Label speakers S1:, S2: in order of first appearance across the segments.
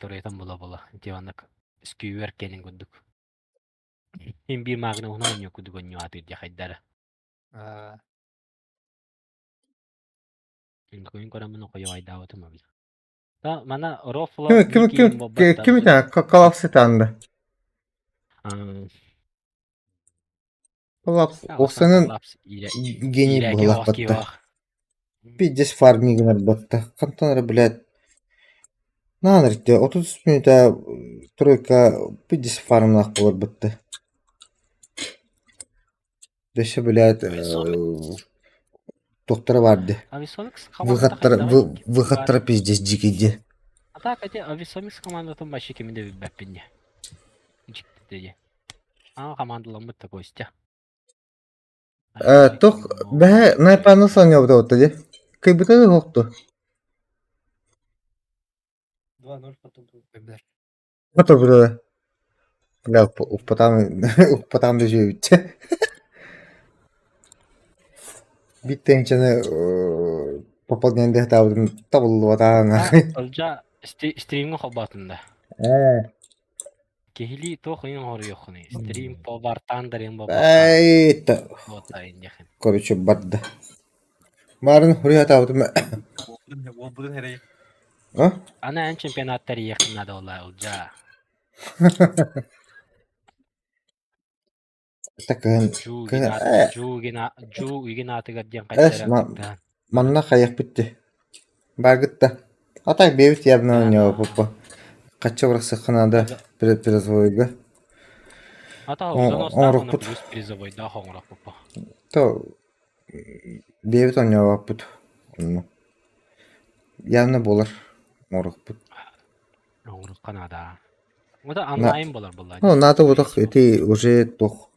S1: Траекториятын була-була ити оннук скүүр кэлин курдук. Син биир маагына уһун оонньуу курдук оонньуу аатыыр дии хайдара.
S2: Аа,
S1: Күн көрөммүн хойуойдаабытым эбит. Та мана рофло
S3: Ким
S1: биир
S3: ким
S1: киһим
S3: ким
S1: буолбатта.
S3: ким итэ коллапс итанды. Коллапс
S1: Аласан
S3: оксанын
S1: коллапс иирэ
S3: гений
S1: иирээки
S3: быһылаах
S1: оҕос
S3: батта.
S1: киһи
S3: Пиздец фармигын батта. Хантан эрэ блядь наан эртэ 30 мүнүүтэ тройка пиздец фармнаах буолар батта. Дөссө блядь туохтара баар дии.
S1: Ависомикс командата
S3: Выходтара
S1: хайдаҕый?
S3: выходтара пиздец дьикий дии.
S1: А так эти Ависомикс командатын вообще кими да билбэппин дии. Дьиктитэ дии. Aa командаламмыт да Костя.
S3: Туох бэһэ Найпаны сонньуобута буолта дии. Кыйбыта да суохту.
S4: 2-0 потом был.
S2: Билэр.
S3: Ото бля, укпатаам укпатаам да үчүгэйбитчэ. Биттэнчэни пополнение дэһэтаабытым табыллыбатаан.
S1: Ылдьа стримҥа холбоотун да.
S3: Ээ.
S1: Киһилии туох ыйын оҥоруоххунуй? Стрим по вартандерин буолбакка.
S3: Эй, короче, барда. Марын хуруйатаабытым.
S4: Уолбутун эрэй.
S3: А?
S1: Аны эн чемпионат тэрийиэххин наада буолла Ылдьаа.
S3: Такын
S1: Жуу
S3: кыһын
S1: игин
S3: э
S1: жуу игин жуу игин аатыгар диэн
S3: эс
S1: хайдара кыттыһан.
S3: манна хайыахпыт дии. Бааргыт да. А так бэйэбит явно оонньообуппут. Хачча бырахсыахха наада призовойга.
S1: Ата взностаах уонна
S3: Оҥорукпут.
S1: плюс призовойдаах оҥорохпуппа.
S3: То бэйэбит оонньообоппут. Онно. Явно буолар оҥорукпут.
S1: Оҥорукка наада. Это онлайн буолар буолла
S3: Ну,
S1: дии.
S3: НАТО
S1: Скорее
S3: бутах
S1: всего.
S3: ити уже туох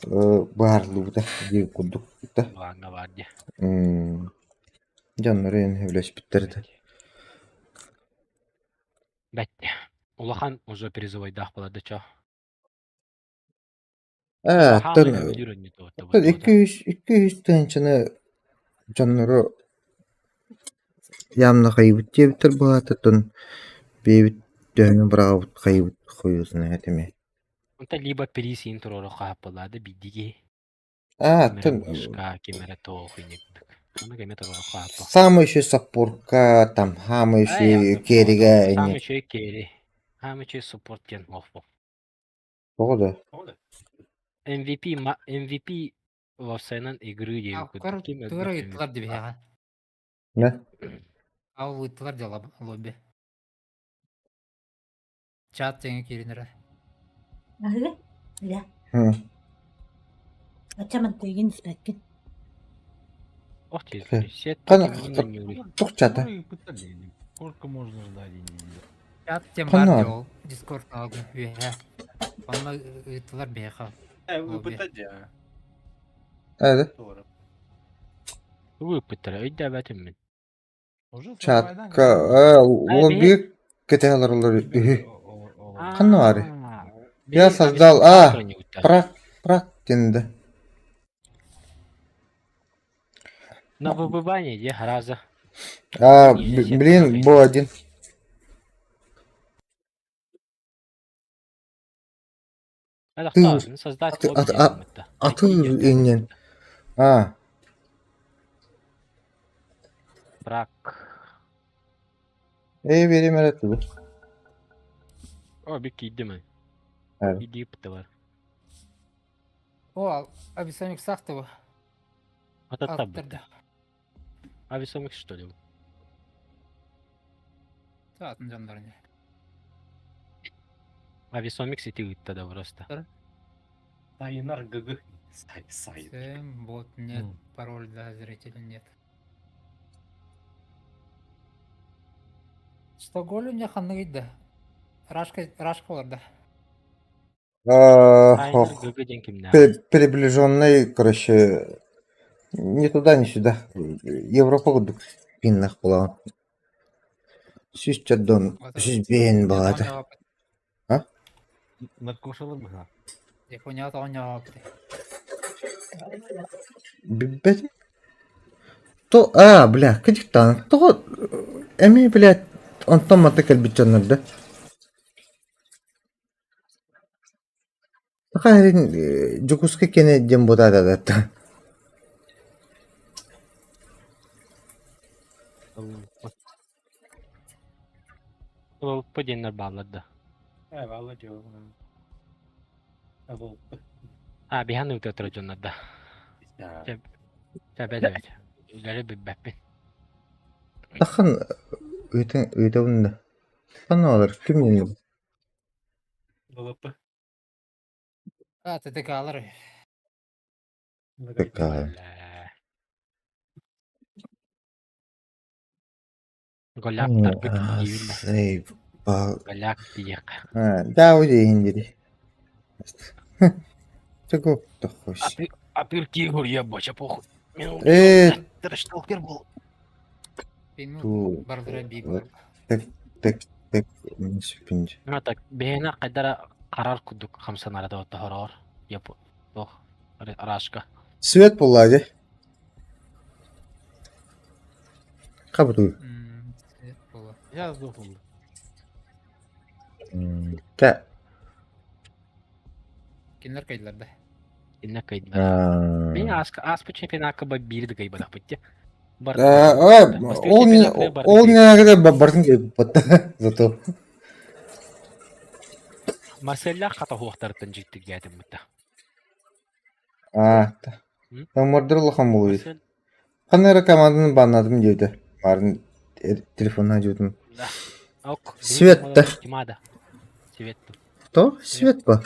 S3: быһаарыллыбыта диир курдук да.
S1: Былааҥҥа баар дии.
S3: М Дьоннору эн сөбүлэспиттэр да.
S1: Бэт. Улахан уже призовойдаах буолар да чо.
S3: Ээ,
S1: Хаамай
S3: оттон
S1: көбүлүүр онньуту
S3: оттон 200 тыһыынчаны дьоннору явно хайыбыт диэбиттэр быһаата, оттон бэйэбит төһөнү быраҕабыт хайыбыт хойуусунай этими.
S1: Онтон либо приз иин туруору хаһаппылаады биирдиги
S3: Аа,
S1: ким эрэ
S3: оттон
S1: мышка, ким эрэ туох инник. Ону кэме туруору хаһаппа.
S3: Самый еще саппорка, там, самый
S1: Ай,
S3: еще
S1: оннук
S3: керигэ
S1: Самый
S3: инник.
S1: үчүгэй керри. Самый үчүгэй суппорт диэн оффо.
S3: Тоҕо да?
S1: MVP MVP уопсайынан игры диэбит курдук. Ким
S2: Тугар
S1: элбэх
S2: ыйыттылар
S1: MVP?
S2: дибиһэҕэ.
S3: Да?
S2: Ау ыыттылар дьэ лобби. Чат тэҥэ кииринэрэ.
S5: Аһыы, илэ.
S3: Хм.
S5: Ачча мантыйгын испэккин.
S1: Ох ти, сет
S3: Хана
S1: кимин онньууруй?
S3: туох чата?
S6: Сколько можно ждать, я не видел.
S2: Чат тем бар
S3: Ханна
S2: дьэ ол. Дискорд алгын үөһэ. Онно ыыттылар биһиэхэ.
S4: Э,
S2: Лобби.
S4: ыыппыттар дии.
S3: Ээ,
S1: Тугу ыыппыттара өйдөөбөтүм мин.
S6: Уже
S3: чатка э, лобби кэтэһэлэр олор үһү. Ханна баарый? Я создал а прак прак диэн да.
S1: На выбывание де раза.
S3: А, блин, был один.
S1: Ты, создать
S3: аты
S1: лобби
S3: аты а-
S1: диэн
S3: аты иннин. А,
S1: Брак.
S3: э берем эрэ тугу.
S1: О, бик киирдим ай.
S3: Э.
S1: Иди ыптылар.
S2: О, Ависомик сахтыбы.
S1: Ататтабыт.
S2: Аттарда.
S1: Ависомик что ли?
S2: Атын дьоннорун.
S1: Ависомик сити ыытта да просто.
S4: Сайынар ГГ. Сай, сай.
S2: Сэм, бот нет, пароль для зрителей нет. Что голем не ханныгы да. Рашка, рашка олар да.
S3: А,
S1: Сайынар
S3: ох,
S1: ГГ диэн кимнээх?
S3: Приближенный, короче, ни туда, ни сюда. Европа курдук пиннах буолаҕын. Сүүс чордон, сүүс биэһин баҕата. А?
S6: Наркошалар быһа.
S2: Япония оонньообут.
S3: Билбэтим. То, а, бля, кырдьыктаан, тоҕо эмиэ, блядь, Онтон манта кэлбит дьоннор да. Саха сирин Дьокуускай киэнэ диэн буотаата
S1: Ылпы диэннэр бааллар да.
S4: Э, бааллар дьэ. Ылпы.
S1: А, биһан ыыта турар дьоннор да.
S4: Да.
S1: Тэбэ эбит. Үлэри билбэппин.
S3: Тахан ыытын ыытабын да. Ханна олор ким диэн
S4: Ылпы.
S2: А, ТТК-лар.
S3: ТК.
S1: Голяктаргыт диибин да.
S3: Заебал.
S1: Голяк диэххэ.
S3: А, да, диэһин дири. Чего ты
S1: А ты, а ты кигур боча похуй.
S3: Э,
S1: Трэш-талкер был.
S3: ту.
S2: Бардыра биир.
S3: Так, так, так, не секунде.
S1: Ну так, бэйэни хайдара харар курдук хамсанара да тоһороор. Яп, туох, арашка.
S3: Свет буолла дии. Хабытый.
S2: Свет буолла.
S6: Я сдохнул.
S3: Та.
S2: Кинилэр кыайдылар да.
S1: Инна кыйдылар. Мин ааспыт чемпионакка ба биир да кыйбатах битте. Бар.
S3: Ол не ол не бардын кыйбатта зато.
S1: Марселлах хата хуохтарыттан дьиктиргээтим бытта.
S3: Аа, Мордор улахан буолуй. Ханна эрэ команданы баннаатым диэбитэ. Баарын телефоннаах дьиэтим.
S1: Ок.
S3: Свет да.
S1: Тимада. Свет.
S3: То? Свет ба?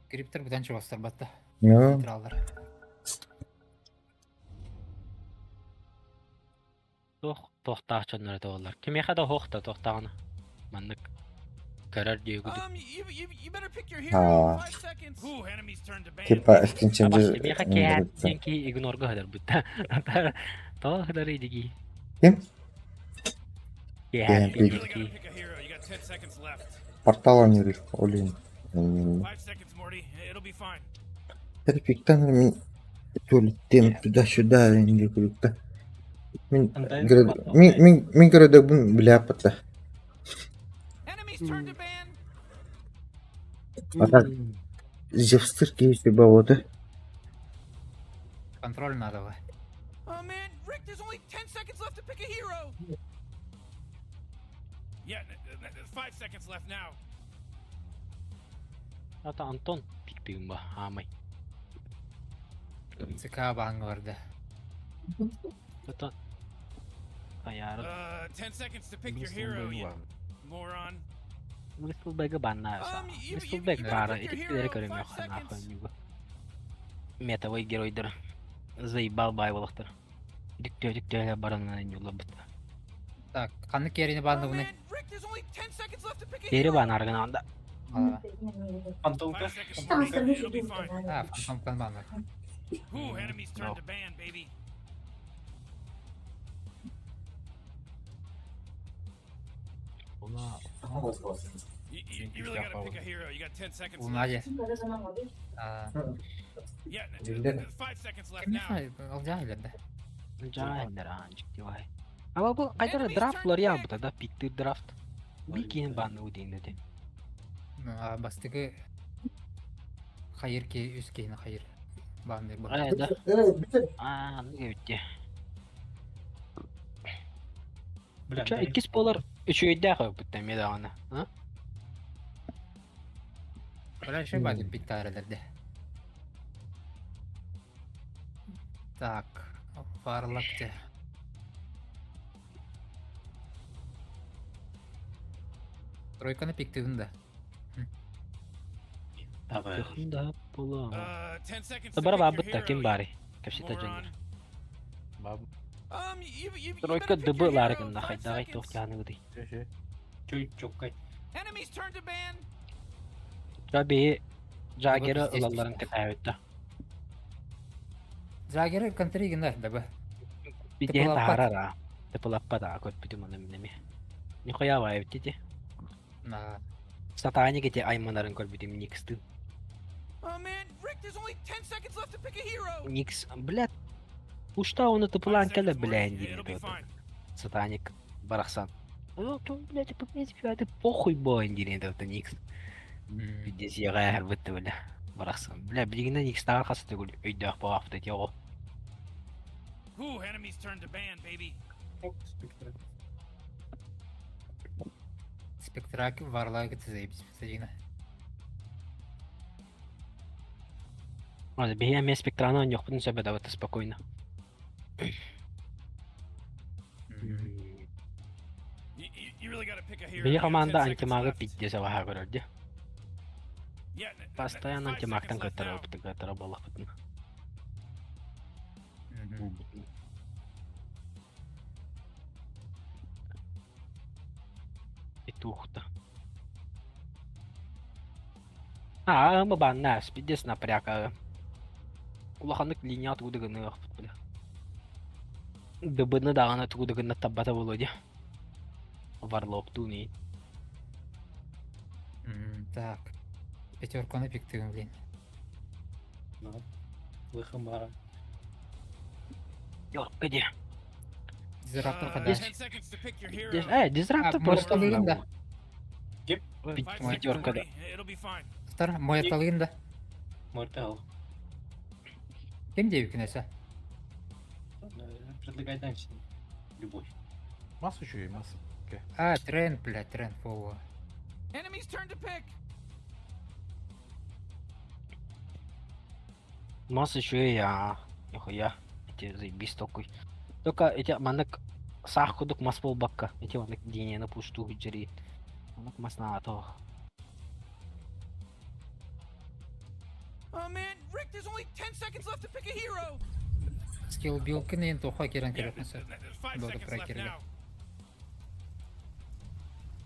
S2: Криптер бутан чугастар батта.
S3: Ну.
S2: Нейтраллар.
S1: Туох туохтаах дьоннор этэ буоллар. Кимиэхэ да оһох да туохтааҕына. Маннык көрөр диэгүдүк.
S3: Аа. Типа эскинченджер
S1: Кимиэхэ киһи диэн киһи игнорга сытарбыт. Тоҕо сытарый дигии?
S3: Ким?
S1: Киһи диэн киһи.
S3: Портал оҥорор олин. Перепиктан мин туалеттен туда-сюда диэки Мин мин мин мин көрөдөкпүн билээппэтэ. А так Зевстыр киһи сүбэ
S2: Контроль надо бы.
S7: Oh man, Rick, there's only 10 seconds left to pick a hero. Yeah, 5 seconds left now.
S1: Ата Антон пикпигин ба аамай.
S2: ЦК бааҥҥа барда.
S1: Ата Хайаары.
S7: 10 seconds to pick your hero, you moron.
S1: Bristolбэгэ баннаа Bristolбэг баара итиктилэри көрүмүөх ханаах Метовой геройдар заебал баай буолахтар. Дүктөө дүктөөлөр баранынан ньуллабыт.
S2: Так, ханнык киэрини баанныбыный?
S1: Киэри баанааргын анда.
S4: Фантомка.
S2: А, фантомкан бааннар.
S7: Ooh, enemies turn to ban, baby.
S6: Она...
S7: You, you, you really gotta pick a hero. You got 10 seconds
S2: Луна
S7: left.
S2: дьэ. А,
S7: Yeah,
S3: Биллэр.
S7: 5 seconds left now.
S2: кимиэхэ алдьаан да.
S1: Жааннар аанчык дивай. Ама бу кайдара драфт ларья бута да пиктыр драфт. Бикин банны удин деди.
S2: А, бастыгы хайыр ки үс киһини хайыр баанныр бу.
S1: Аа да. Аа, ну бүтте.
S4: Бля,
S1: Ча иккис болар үчүгөйдөөх бута эмиэ даҕаны. А?
S2: Бля, еще баады биттаарелерде. Так, варлакте. Тройканы пиктигин да.
S4: Давай.
S1: Да була.
S7: 10 seconds to
S1: Бара
S7: pick your
S1: баабытта
S7: hero,
S1: ким
S7: you
S1: баары? Кэпсэтэ
S7: moron.
S1: дьоннор.
S6: Баб...
S7: You, you, you
S1: Тройка
S7: better pick
S1: ДБ
S7: your hero.
S1: лаарыгынна
S7: 5
S1: хайдагай туох
S7: seconds.
S1: тяныгыдый.
S6: Чэ-чэ.
S4: Чуй чуккай.
S7: Enemies turn to ban.
S1: Жа бии Жагеры
S2: Пиздец,
S1: ылалларын
S2: пиздец.
S1: кэтээбитта.
S2: Жагеры контригинер да бу.
S1: Бидиэн
S2: Тыпылаппат.
S1: таарара. Тыпылаппа да көрбүтүм аны минеми. Нихуя баайбит
S2: На.
S1: Сатаник эти айманарын көрбүтүм Никстын.
S7: Oh man, Rick, there's only 10 seconds left to pick a hero.
S1: Никс, блядь. Ушта оны тыпылаан
S7: 5
S1: кэлэ
S7: seconds,
S1: билээн
S7: Morty. It'll be
S1: диир.
S7: fine.
S1: Сатаник барахсан. Ну, то, блядь, по принципе, это похуй было диэн это Никс. Пиздец, яҕа бля. Барахсан. Бля, билигин Никстааҕар хас төгүл өйдөөх буолаахпыт ити оҕо.
S7: Ooh, enemy's turn to ban, baby.
S4: Оп, спектр.
S2: Спектрак варлаг это заебись, пацанина.
S1: Ладно, биһи эмиэ спектраны оонньуохпутун сөп это спокойно.
S7: You really gotta pick a hero.
S1: Биһи
S7: You got 10
S1: команда
S7: seconds
S1: антимагы
S7: left.
S1: пиздец абаһа көрөр дии.
S7: Yeah,
S1: Постоянно
S7: 5
S1: антимагтан
S7: seconds left now.
S1: кыттара буоллахпытын. Петух-то. А, мы баннас, пиздец напряг. а. Улаханнык линия тугу гыныахпыт бля. Дыбыны даҕаны тугу да гынна таббата буолуо дии. Варлоктуу не.
S2: Так. Пятерку пиктыгым, блин.
S4: Ну, Лыхымара.
S1: Ёрка дии.
S2: Дизраптор когда?
S7: 10 seconds to pick your hero.
S1: Дизраптор
S2: А,
S1: просто...
S2: Морталыгын да.
S4: Кип?
S7: 5 seconds,
S1: Пятерка да.
S7: Morty. It'll be fine.
S2: Втор, морталыгын да.
S4: Мортал.
S2: Ким девикнесе?
S4: Предлагай дальше. Любовь.
S6: Масса еще и масса.
S2: А, тренд, блядь, тренд, во
S7: Enemy's turn to pick.
S1: Масса еще и я. Нихуя. Эти заебись такой. Только эти маннык саах кудук мас буолбакка. Эти маннык диэни пуштуу хүдьэри. Маннык мас наато.
S7: Oh man, Rick, there's only 10 seconds left to pick a hero.
S2: Скилл билкин ең тоха керен
S7: Yeah,
S2: керепнесе.
S7: 5
S2: Долго
S7: seconds left
S2: прокерли.
S7: now.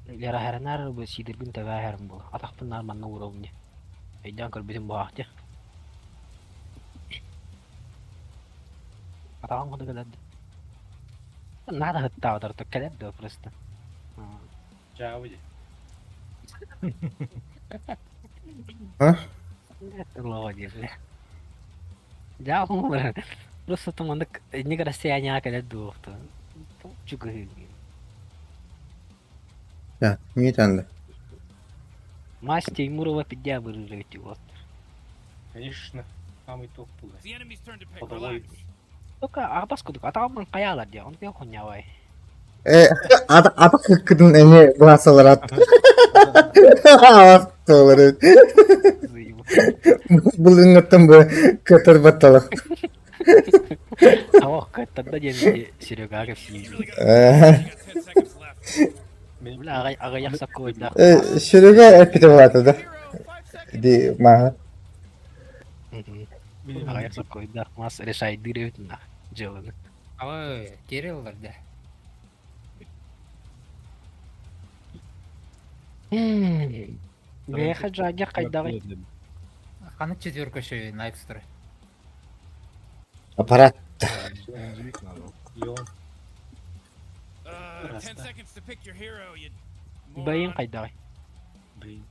S1: Лера хэрэнаар бу сидирбин тэбээ бу. Атахпын манна уровне. Өйдөөн көрбүтүм буаахтя. Атаҕын куду кэлэрди. Надо хыттаабатар то кэлэр да просто.
S4: Чао,
S3: А?
S1: Лова диэри. Дьаа баран. Просто туманнык инник расстояние кэлэр дуохту. Чугы.
S3: Да, минут
S1: Мас Теймурова пидя бырырыти вот.
S4: Конечно, самый топ был.
S7: It's the enemy's turn to pick.
S4: Подолой.
S7: Relax.
S1: Только арбас кудук атаҕын хайаалар диэ. Оны хуйнявай.
S3: Ата кыккытын эме басалар ат. Аттылар. Булыңыттан бу көтөр батталар.
S1: Ох, тогда диэн Серега
S7: You
S1: все.
S7: really gotta pick. You got 10 seconds left.
S1: Бля, аҕыйах саккуйдаах.
S3: Серега эпите булата да.
S7: Hero, 5 seconds.
S3: Ди ма.
S1: Аҕыйах саккуйдаах мас решайдыыр эбит нах дьыаланы.
S2: Ой, Кириллар да.
S1: Бэйха жагя хайдаҕый.
S2: Ханы четверка еще на экстра.
S3: Аппарат.
S6: надо.
S4: Леон.
S7: 10 seconds to pick your hero, you
S1: Бэйин
S7: moron.
S1: хайдаҕый.
S4: Блин.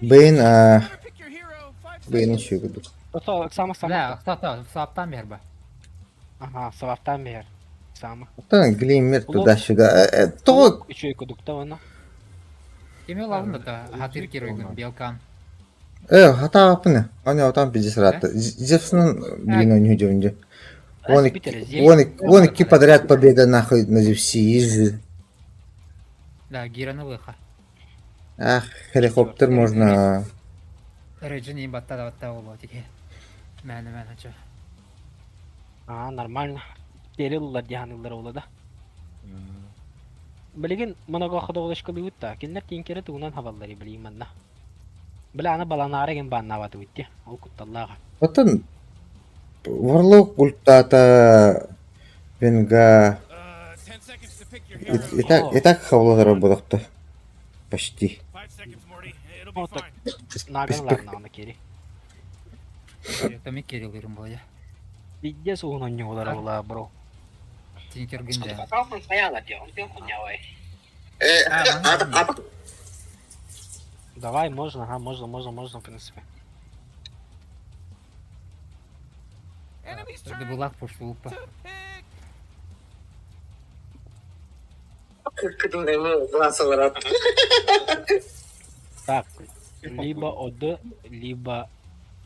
S7: You
S3: Бэйин
S7: better pick your hero. 5
S3: бэйин
S7: seconds.
S3: шүгүдүк.
S1: Ото сама сама.
S2: Да, кто-то, саптан берба.
S1: Ага, сабаптан бэр. Сама.
S3: Оттон глиммер туда-сюда. То
S1: Үчүгэй кудукта оны.
S2: Кеме лавында да, хатыр киройгун, белкан.
S3: Хата апны. Аны отан пиздец рат. Зевсның блин у него дёнде. Он он он подряд победа нахуй на Зевси. Изи.
S2: Да, гираны лыха.
S3: Ах, helikоптер можно.
S2: Реджин им батта да батта болу тике. Мәні мәні чо.
S1: А, нормально. Терилла диһаныллар ола да. Билигин много ходоҕулашкалыыбыт да, кинилэр тиинкэри тугунан хабаллары билигин манна. Бля, аны баланаары ген бааннаабаты битти. Ол кутталлааҕа.
S3: Оттон Варлок ультата Венга
S7: 10 seconds to pick your hero.
S3: и так хавлар работал Почти.
S7: 5 seconds, Morty. It'll be
S1: Вот так.
S7: fine.
S1: Нааган ларнааны кери.
S2: Томи Кириллырым был я.
S1: Пиздец уһун онньугулара була, бро.
S2: Тинкер гинде.
S1: Давай, можно, ага, можно, можно, можно, в принципе.
S7: Enemy's
S2: Это
S7: turn
S2: была пошлупа.
S7: to pick.
S1: Так, либо ОД, либо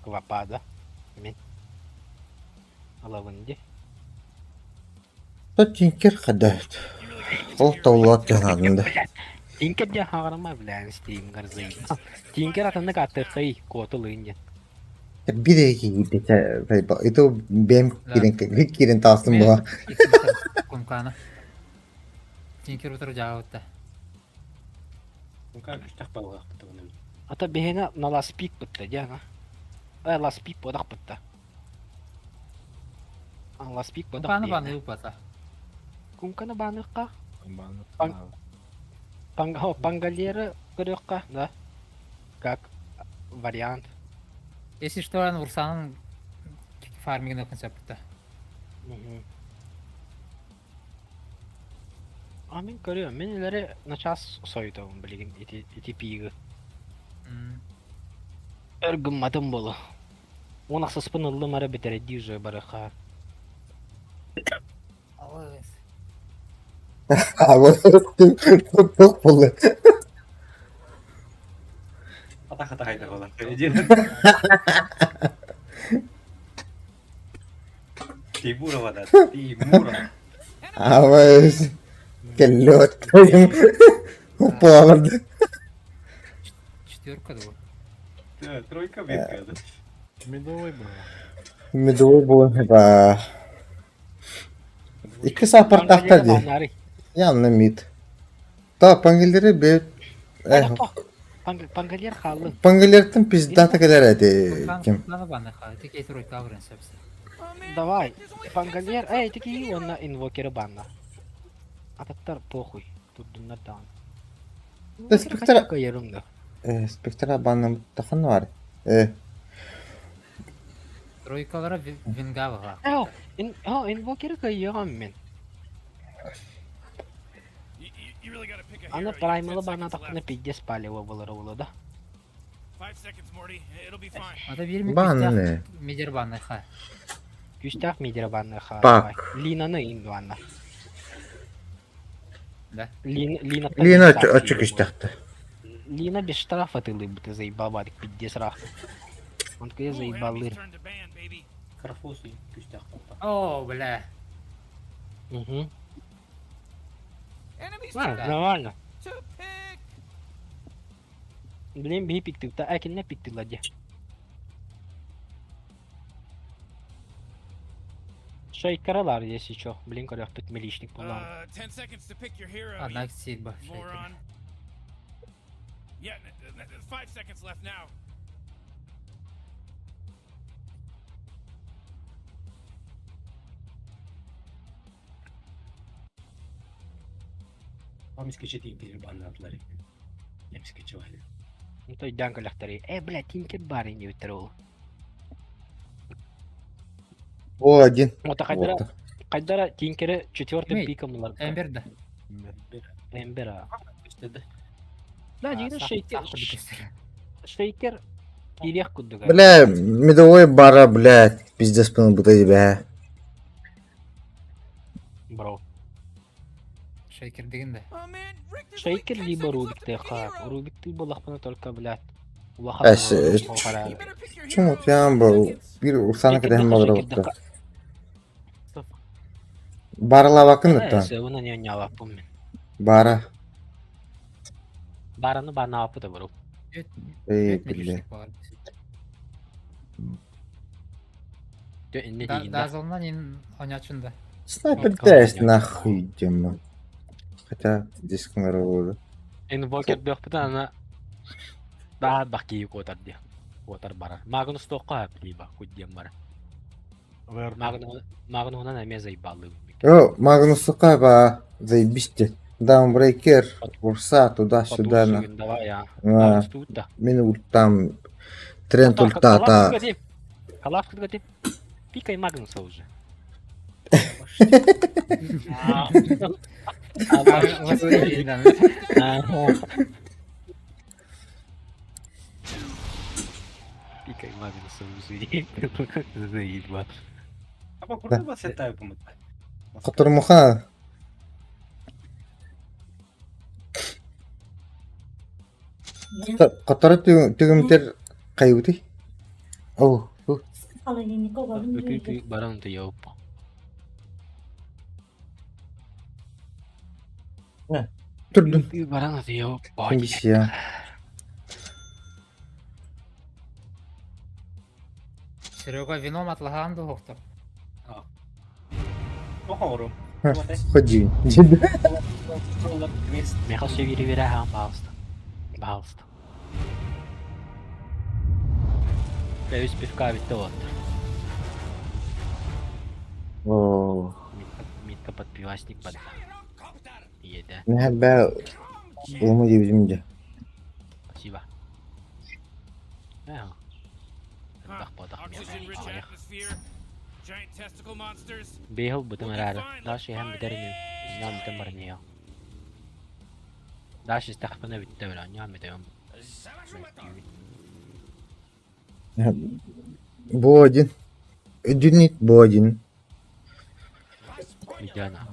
S1: Квапада. Мин. Ылабын дии.
S3: Тинкер хадает. Ол таулаат дьаһаанын да.
S1: Тинкер диэн хаҕарыма блядь стримгар заебал. Тинкер атыннык ааттыаххай куотулуйун диэн.
S3: Биир киирбитэ ито бэйэм киирэн киирэн таастым була.
S2: Кумкана. Тинкер утары дьаабытта.
S4: Кумкана күстэх балыгахпыт оны.
S1: Ата биһиэнэ на ласпик бытта диэн а. Э ласпик бодах бытта. Ласпик бодах
S2: Кумканы баны упата.
S1: Кумканы баныхха. Пангалеры көрүөххэ, да? Как вариант.
S2: Если что, ан Урсанын фармигин концепта.
S1: А мин көрүөм, мин илэри начаас сойутабын билигин ити ити пиигы. Өр гымматым буолуо. Уон ахсыспын ыллым эрэ бүтэрэйдии уже барыха.
S2: Алыс.
S3: Туох буолла?
S4: Атах атах айда буолар. Тимурова да, Тимурова.
S3: Абыс кэллиот уппуаҕырды.
S2: Четверка да
S4: Да, тройка ветка, да.
S6: Медовый был.
S3: Медовый буолан ба. Икки саапартаахтар дии. Явно мид. Та пангелери бе
S1: Пангалер хааллын.
S3: Пангалертан пиздата кэлэр эти ким.
S1: Давай, Пангалер, эй, такие уонна инвокеры банна. Ататтар похуй, турдуннар даҕаны.
S3: Да спектра
S1: Кыйырым да.
S3: Спектра банна тахан бар. Э.
S2: Тройкалара вингавага.
S1: Оо, инвокеры кыйыгам мен. Аны праймалы банатакны пиздец палево булар улы да.
S2: Ата бир
S3: Банны.
S2: Мидер банны ха.
S1: Күстәк мидер банны ха.
S3: Пак.
S1: Линаны инду анна.
S2: Да.
S1: Лина Лина
S3: Лина очу күстәхті.
S1: Лина без штрафа ты лыбы заебал, пиздец рах. Он такой заебалыр.
S4: Карфос күстәк
S2: О, бля.
S1: Угу. Нормально. Блин, би пиктик, та әкелне пиктила де. Шейкералар, если чё. Блин, көрөкпүт милишник булам.
S2: Одна сильба. Шейкер.
S7: Yeah, 5 seconds left now.
S4: Амискече тинкер баннатылар. Эмискече бар.
S1: Ну то өйдөөн көлөхтөрүй. Э, бля, тинкер бар инди бүттер ол.
S3: О, один.
S1: Ота кайдара кайдара тинкери четвертым пиком улар.
S2: Эмбер да.
S1: Эмбер. Да, дигин шейкер. Шейкер кириэх курдук.
S3: Бля, медовой бара, блядь, пиздец пын быта бә.
S1: Бро.
S2: Шейкер деген да.
S1: Шейкер либо Рубик ты хак. Рубик ты булахпына только, блядь.
S3: Эс, чум утян бу бир урсаны кеден багыр Баралабакын да.
S1: Севына не нялаппын мен.
S3: Бара.
S1: Бараны бана апы да бро.
S3: Эй, бля.
S2: Дазылынан ин онячында.
S3: Снайпер тест нахуй идем. Хотя здесь народу.
S1: Инвокер бөхпүтэн ана баа бакки куотар ди. Куотар барар. Магнус тоққа либо худдем бар. Магнунан эме заебалы.
S3: О, Магнусука ба заебись Даунбрейкер, Урса, туда-сюда. На.
S1: Давай, а.
S3: На. Мин ультам. Тренд ульта, та.
S1: Калаш кытгати. Пикай Магнуса уже. Пикай Магнуса уже. Заебал.
S4: А по курду бас это помыть.
S3: Котормуха. Хотторо түгүмтэр хайыбытый? Оо,
S5: Холодильникка угабын
S1: Ытыы
S5: дуу?
S1: баран утуйа
S3: Турдун.
S1: Ытыы баран утуйа
S3: Бисия.
S2: Серега вином атлаһаан дуу охтор.
S4: Оһорум.
S3: Ходи.
S1: Миэхэ өссө биири биэрэ аһаан пожалуйста. Пожалуйста. Үс пивка бүттэ уоттар.
S3: Оо.
S1: Митка под пивасник под. Иедэ.
S3: Мин бээ улума диэбитим дьэ.
S1: Спасибо. Ээ. Элбэх буотах
S7: Oxygen rich
S1: миэхэ.
S7: atmosphere. Giant testicle monsters.
S1: Бэйэл бытым эрээри. Дальше иһэн бүтэр ини. Ньаам бүтэн баран иһиэҕим. Дальше истэхпинэ бүттэ бля, ньаам бүтэбин.
S3: Бу один. Өдүннит бу один.
S1: Видеона.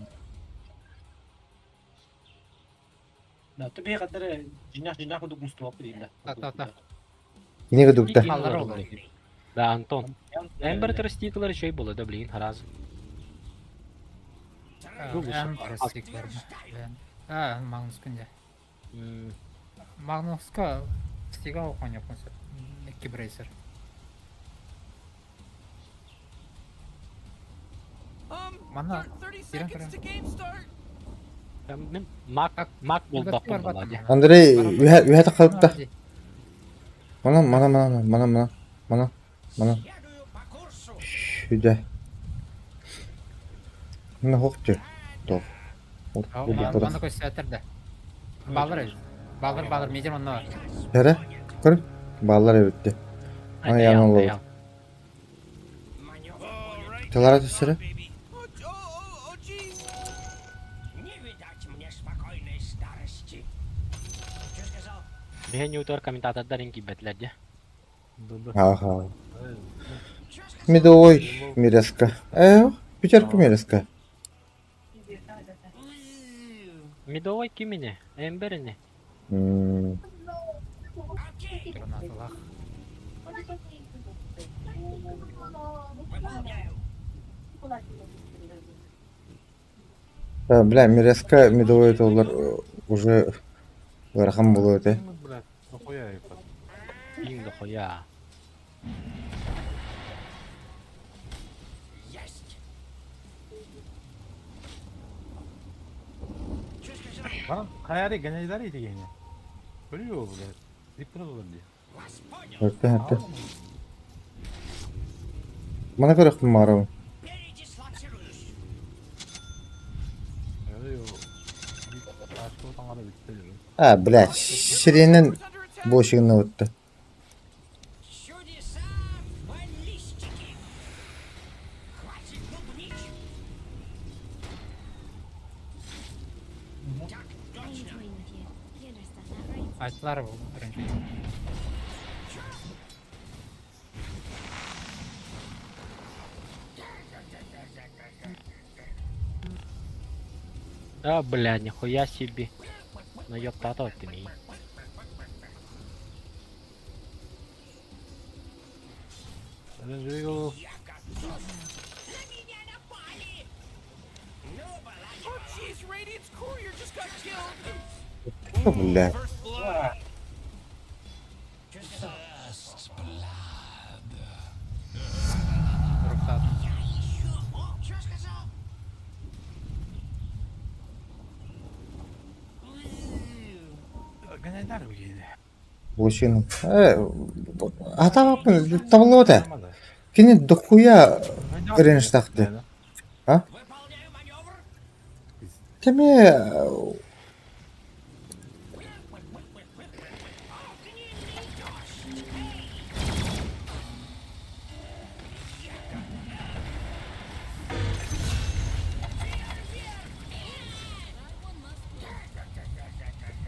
S4: Да, ты бэйэ жинах жинах кудук мустубап дейм да.
S2: Та-та-та.
S3: Кинигэ дукта.
S2: Халлар олор.
S1: Да, Антон. Эмбер тростиклар еще и было, да блин, раз.
S2: Эн простиклар. А, Магнус күнде. Магнуска стига оқон японсы. Икки брейсер. Манна
S7: 30
S2: Кирен
S7: seconds to game start.
S1: Мен мак мак болбаппын буолла дии.
S3: Андрей, үһэ тахалта. Мана мана мана мана мана мана мана. Шүдэ. Мына хоқту. Тох.
S2: Манна көстөтөр да. Балыр. Балыр балыр медер онно.
S3: Эре? Көр. Баллар эбитти. Ана ян олор. Тылара түсірі.
S7: Baby. Oh, oh, oh, oh, jeez.
S1: Биһэн ютор комментатордар кийбэтилэр дии.
S3: Аха. Медовой миреска. Э, пятерка миреска.
S1: Медовой кимини? Эмберини.
S3: М,
S2: Гранаталах.
S3: э, Бля, миреска медовой толлар уже ыарахан буолуо этэ.
S6: Ну, блядь, нахуя ебать.
S1: Иң дохуя.
S6: Bana hayali genelleri iyiydi yine. Ölüyor блядь. Dip olur diye.
S3: Өртө өртө. Мана көрөхпүн маарабын.
S6: Ölüyor. Başka otanlara bitti diyorum.
S3: А, блядь, сиренен
S7: Tower's under attack.
S3: буошигын ытты.
S2: Айтылар бу бірінші.
S1: Да, бля, нихуя себе. Ну ёпта ты ми.
S6: Önce
S7: Oh, jeez, Radiant's courier just got killed.
S3: Бля.
S7: First blood.
S2: Руктат.
S6: Genelleri bu yine.
S3: Буошигын. Э, атабаппын табыллыбат ээ. Кини дохуя ренштахты. А? Теме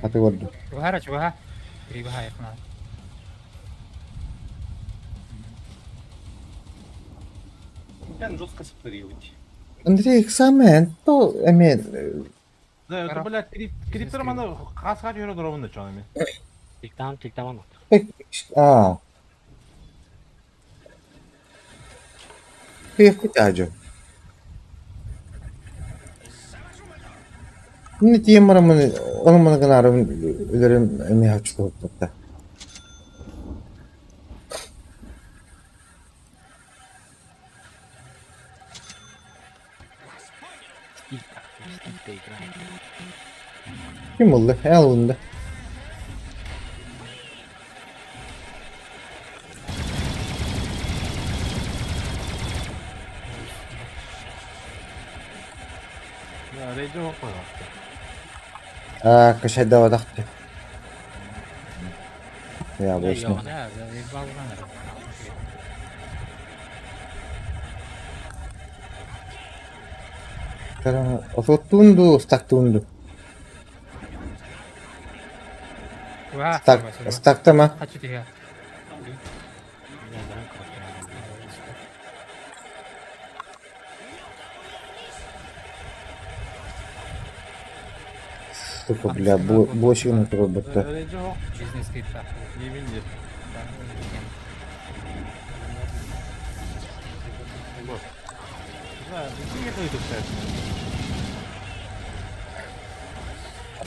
S3: Аты көрдүм.
S2: Чугара чуга. Криба яхна.
S4: Ben жестко сплырилить.
S3: Андрей экзамен, то эме
S6: Да, это, блядь, криптер мана хас хас yürü durumunda canım.
S1: Тиктаан тиктаан
S3: Аа. Кыйахпыт дьон. Мин тиийэн бараммын ону-маны гынаарыбын өлөрүм эмиэ оччотугар Ким ылла? Эн ыллын да? Аа, кашайдаватах Я обычно. Отуоттуун дуу, ыстактыын дуу? Стак, стактама. Сука, бля, блочины турбутта.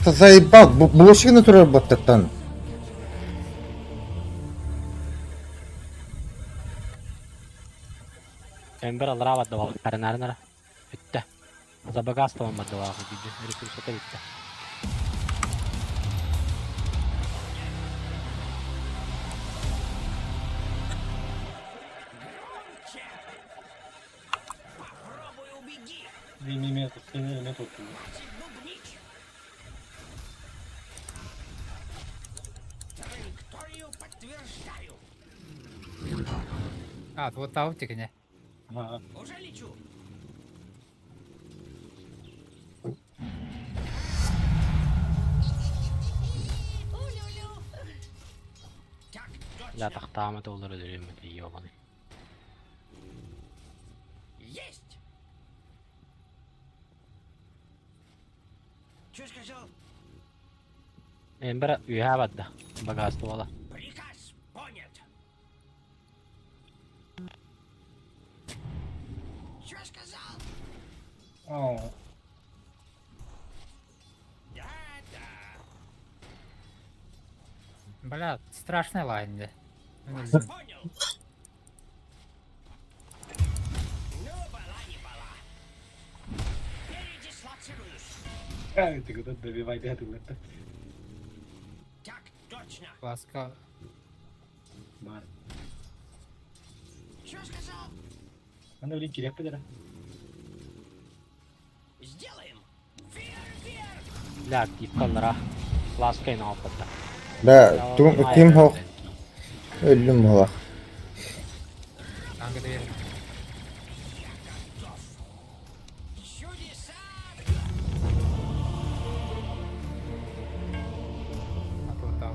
S3: Это заебал, блочины турбуттан.
S1: Эмбер аллараа бардыбаҕа харынаарынара бүттэ. Забагастован бардыбаҕа диди ресурсата бүттэ.
S2: А, вот таутик не.
S1: Я тахтаама толлар өлөрүм ёбаный. Эмбер үөһээ барда. Багаствола.
S2: Бля, страшный лайн, да. Ласка.
S1: Бля, активка аллараа. Ласка ин аалбатта.
S3: Да, ким хоқ өллүм буолар.
S2: Ангы дверь. А то вот так.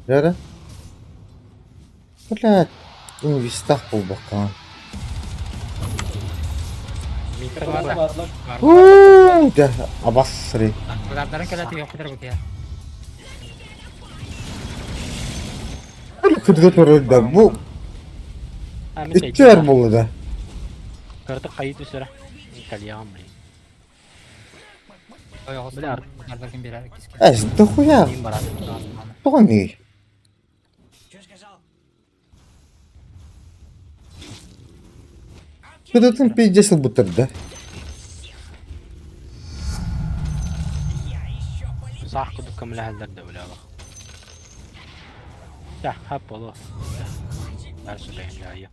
S3: Дьэ Блядь, инвестах буолбаккаҕын. Уу, дьэ, абасри.
S2: Удардарың кэлэ тиийиэхпитэр бу киһи.
S3: Кырга турар да бу иччэр буолла да.
S1: Кырдык хайы түсөрө. Кальян, блин.
S2: Ойоҕос
S1: Бля.
S2: удардаргын биэрэр киске.
S3: Эс, дохуя,
S1: Ким барат.
S3: тоҕо Кыдытын пиздец ылбыттар да.
S1: Саах кудук көмөлөһөллөр да бля. Да, хап болу. Дальше бля.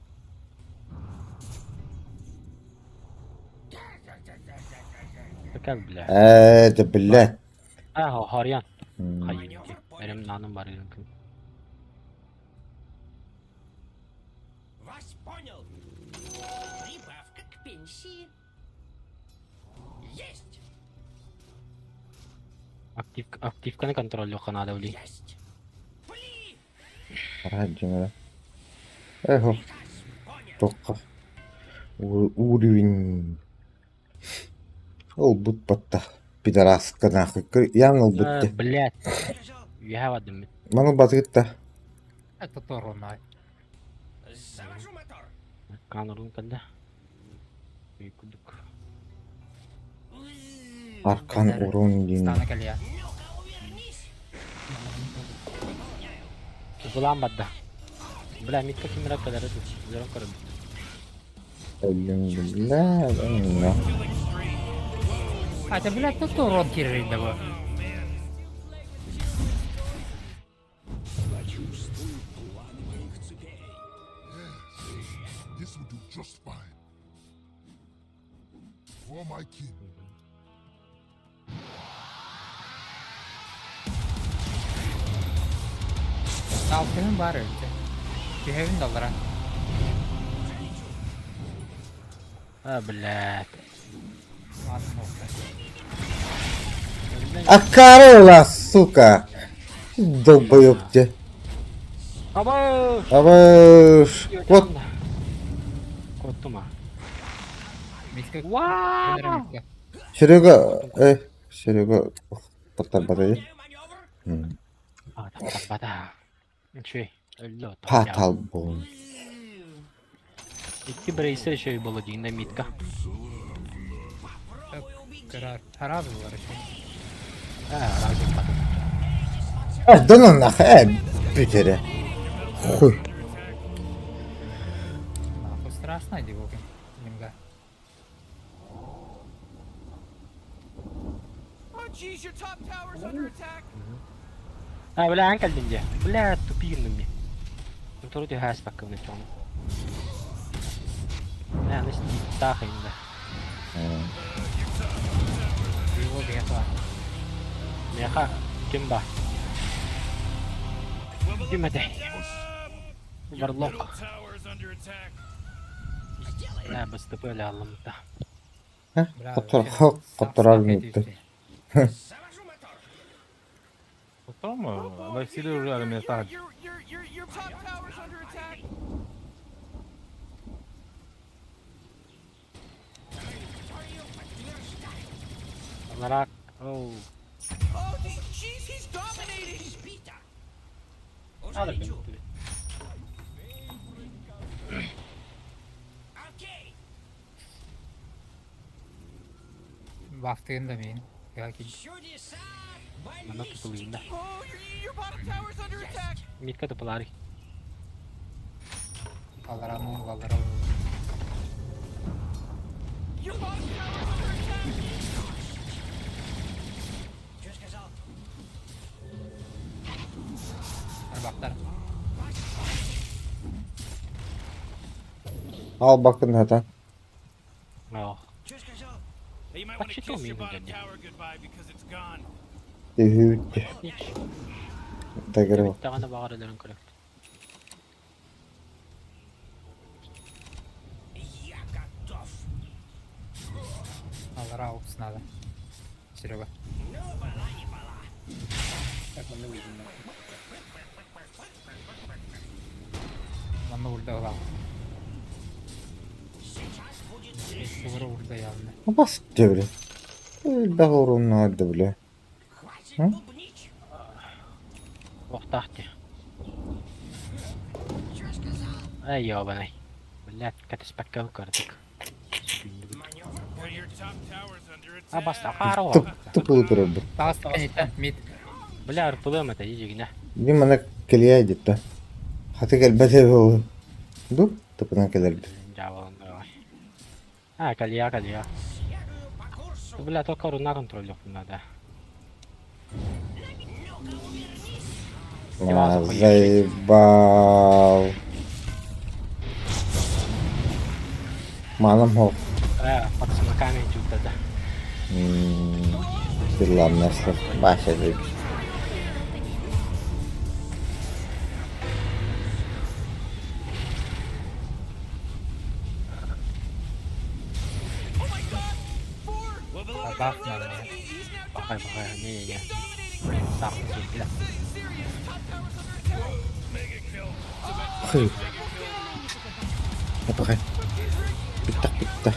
S1: Кел бля.
S3: Ээ, да блядь.
S1: Аа, харьян. Хайы. Берем наным бар мүмкүн.
S7: Вас понял. Прибавка к пенсии. Есть.
S1: Актив активканы контроллуохха наада ули.
S7: Есть. Пли.
S3: Раджимара. Эхо,
S7: Приказ понят.
S3: тоққа. Уровень. Ылбыт батта. Пидораска нахуй. Ян ылбыт
S1: Э,
S3: дии.
S1: блядь. Үөһэ бардым мин.
S3: Маны ылбатыгыт да.
S2: Это торонай.
S1: Канорун кэллэ. Үй курдук.
S3: Аркан урун диэн.
S2: Стана кэлиэ.
S1: Тупулаан барда. Бля, митка кимирэ кэлэрэ дуу. Дьон көрөбүт.
S3: Өллүм бля, онно.
S2: А, это, блядь, тут урон киирэр да бу.
S8: This will do just fine. For my kin.
S2: Алтыһын баар өлтө. Түһэбин да аллара.
S1: А, блядь.
S2: Ладно, уопсай.
S3: Аккарола, сука! Долбоёб те.
S1: Аба!
S3: Абыш. Вот
S1: Куоттум а.
S2: Митка.
S1: Вау!
S2: Митка.
S3: Серега, Серега, тартарбата
S1: А, тартарбата. Үчүгэй. Өллө оттон.
S3: Патал буолун.
S1: Икки брейсер үчүгэй буолла дии митка.
S2: Кыра харабы бар еще.
S1: А, разум бата.
S3: Да ну нахуй, бүт эрэ. Хуй.
S2: Нахуй страшно дии буолгун. Немга.
S7: Oh jeez, your top tower's under attack.
S1: А, бля, аан кэллин дии. Бля, тупи гынным дии. Туру түһээс баккабын чоҥ. Бля, аны стиптаах инде.
S2: Его беха.
S1: Меха ким ба? Ким этэй? Варлок. Бля, бастапы эле аллым да.
S3: Хотор, хотторар минутты.
S6: Потом Лайфстилер уже армия
S7: Your,
S6: тахат.
S7: your, your, your, your top tower's under attack.
S1: Аларак. Оу.
S7: Oh, jeez, he's dominating.
S4: Надо бит.
S2: Бафтыгын да мин. Я ки.
S1: Манна тутулуйун да.
S7: Oh, your bottom tower's under attack.
S1: Митка тупалари.
S2: Аллара ну, аллара.
S7: Your bottom tower's under attack.
S2: Бахтар.
S3: Ал бакын хата.
S1: Оо.
S9: Hey, you might want to
S1: Почти
S9: kiss your
S1: мин
S9: bottom
S1: дьэ.
S9: tower goodbye because it's gone.
S3: Түһүүт. Тагыр.
S1: Даҕаны баҕар өлөрөн көрөк.
S2: Аллара аукс надо. Серега.
S4: Так, манна выйдем.
S2: Манна ульда ылаа. Сугура ульда явно.
S3: Бас дебре. Элбэх урунна дебре.
S1: Охтаах дии. Эй, ёбаный. Блядь, катыспакка көрдүк.
S9: Well, your top tower's under
S1: А
S9: attack.
S1: баста харо.
S3: Туп тупылы турар.
S2: Таас кэнниттэн мид.
S1: Бля, арпылыам это дьигинэ.
S3: Дим мана келия дитта. Хаты келбете бол. Ду тупынан келербит.
S1: Дьаабалан давай. А, калия, калия. Бля, только руна контроль надо.
S3: А, заебал. Манам хох.
S1: Э, пацаны камень тут да.
S3: Силламнаслар. Баша дейбит.
S7: Oh my god! Four!
S9: Level up.
S2: Бах надо.
S7: He's now
S1: Бахай, бахай, не, не, не.
S7: He's dominating, Rick.
S1: Сам, бля.
S7: Serious. Top tower's under attack.
S9: Mega kill.
S3: Хы. Бахай. Питта, питта.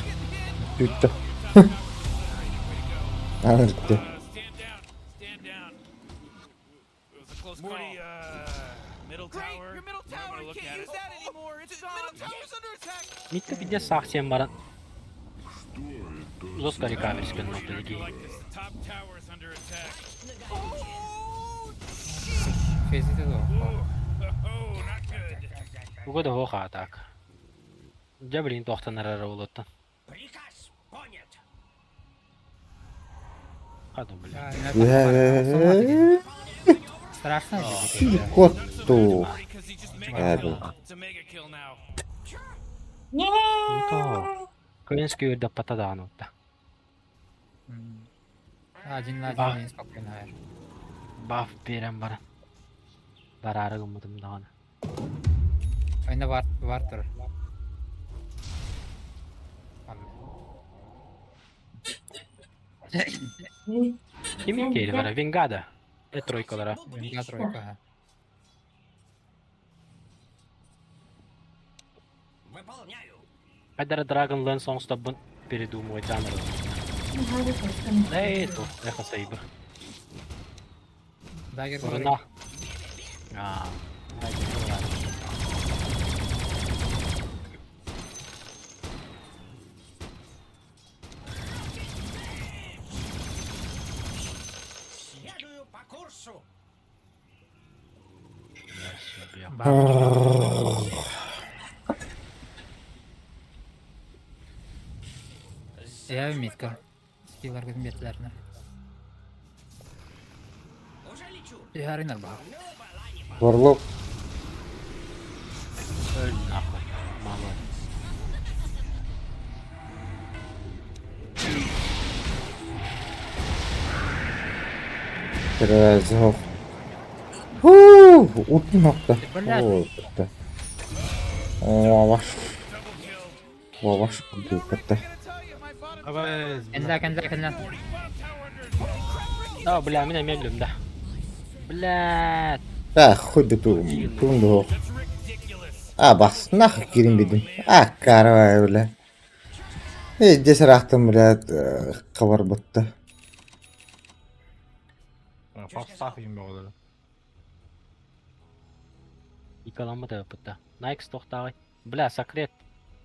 S3: Питта. Анырды.
S9: Stand down. Stand down. It was a close
S7: Morty,
S9: call. Middle
S7: Great,
S9: tower.
S7: your middle
S9: You might
S7: tower
S9: wanna look
S7: can't
S9: at
S7: use
S9: it.
S7: that anymore. It's middle tower's under attack.
S1: Митка пиздец саах сиэн баран жестко рекаверскин
S9: Morty, you're
S1: дии.
S9: gonna like this. The top tower is under attack.
S7: Oh, sheesh.
S2: Фезити дуо?
S9: Ooh, oh, not good.
S1: Туга да хоха атак. Дьэ билигин туохтан эрэр уолуттан. Хаду бля.
S2: Страшно же.
S3: Котту.
S9: Because he just mega
S3: Э,
S9: killed.
S3: бу.
S9: It's a mega kill now.
S1: Не то. Кыынски үрдэппата даҕаны утта.
S2: Один на
S1: Ба.
S2: один спокойно.
S1: Баф биэрэн баран. Бараары гыммытым даҕаны.
S2: Ойна бар бар тур.
S1: Ким икки бара? Венгада. Э тройкалара.
S2: Венга тройка.
S1: Хайдара Dragon Lance оҥстобун передумывать жанр. Эй, то, эхо сейбр.
S2: Дагер
S1: Уруна. Аа.
S2: Я митка. Скиллар гызметлерine. Ярынар ба.
S3: Варлок.
S1: Öl нахуй. Мало.
S3: Терроризов. Хуу, утун нокта.
S2: Блядь.
S3: Оо, бітті. О, ваш. О, ваш
S7: You know, Rick,
S3: бітті.
S7: I gotta tell you, my bottom
S6: Абайс,
S2: Кенля, кенля, кенля.
S1: А, бля, меня медленно, да. Бля.
S3: А, хуй біту. Тунду.
S9: That's ridiculous.
S3: А, бас, нахуй кирин бідім. А, каравай, бля. Э, здесь рахтым, бля, хабар бітті.
S6: Фастаф юм байгаа.
S1: Икаламы да бітті. Найкс тоқтағай. Бля, секрет.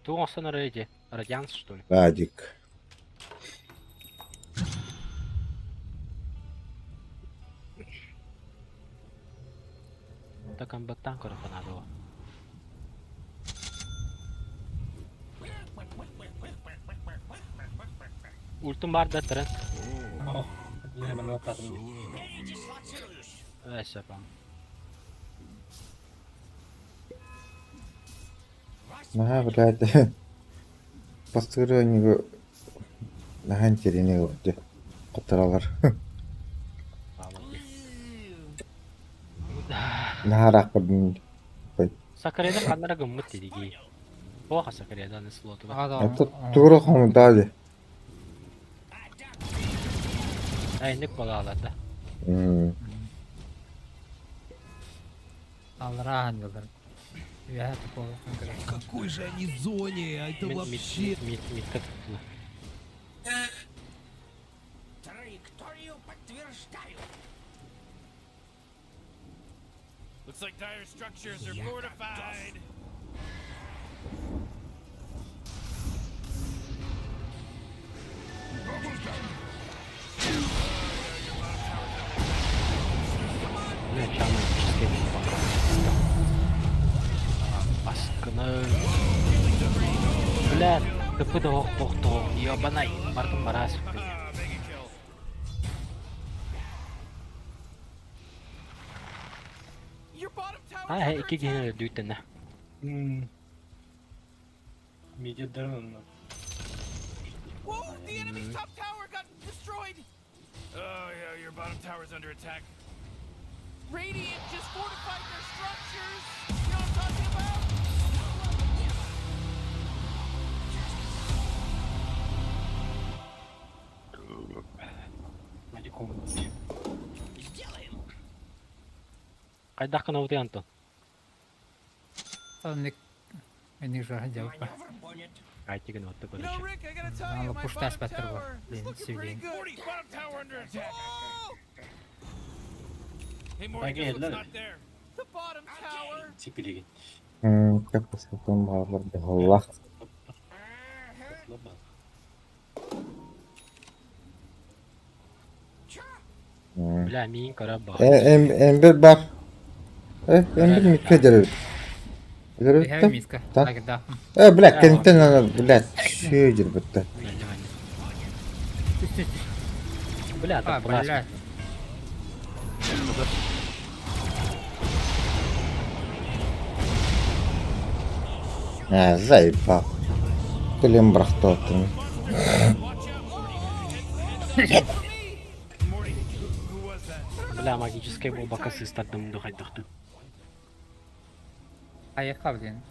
S1: Туған сон реди. Радианс, что ли?
S3: Радик.
S1: Так амбаттан көрөхөнадо. Ультум бар да трен.
S4: Бля, мен аттадым.
S1: Эсэпам.
S3: Наха, блядь. Бастыры нахан терене өтті. Құттыралар. Наха рақпырдың.
S1: Сакареда қанара гыммыт дедиги. Оха Сакареда не слоту.
S3: Это тура хомдали.
S1: Ай, ник балалар да.
S2: Алран йылдар. Я такого.
S10: Какой же они зоне, а это
S1: Мит
S10: вообще...
S1: мит мит мит
S9: Looks like dire structures are fortified.
S1: Бля, чамай чизкейк Баскыны. Бля, тпы да ох тох тох. Ёбанай, бардым барас.
S9: Mega kill.
S7: Your bottom tower.
S1: А, икки киһини өлдүүтэнэ.
S4: Медиадарын онно.
S7: Whoa, the enemy's top tower got destroyed.
S9: Oh yeah, your bottom tower's under attack.
S7: Radiant just fortified their structures. You know what I'm talking about?
S4: Мали комнат.
S1: Хайдах гынабытый Антон?
S2: Сонник. Мен жора жауап.
S1: Кайтигин отто
S7: You know,
S1: короче.
S7: Rick, I gotta tell you,
S2: Аны
S7: my
S2: пушташ
S7: bottom
S2: баттар бу.
S7: tower is
S2: Блин,
S7: looking pretty
S2: сөйлейін.
S7: good.
S9: Morty, bottom tower under attack.
S7: Oh,
S9: Hey, Morty,
S4: Back
S9: guess
S4: in,
S9: what's
S4: look.
S9: not there?
S7: the bottom tower.
S4: Сипилигин.
S3: Капасытын баалар быһаллах.
S1: Бля, миин көрө бах.
S3: Эмбер бар. Эмбер микке деребит.
S2: Эһэ
S3: Деребит.
S2: миска.
S3: Та.
S2: Лагерда.
S3: Бля, кенттен ана, блядь, шүйө жүрбүттэ.
S2: Түс түс түс.
S1: Бля,
S2: А,
S1: так булас.
S2: бля.
S3: А, заебал. Кэлен бырахтаатын.
S9: Morty, who was that?
S1: Бля, магическая болбака сыстардым духайдахты.
S2: Аяққа блин.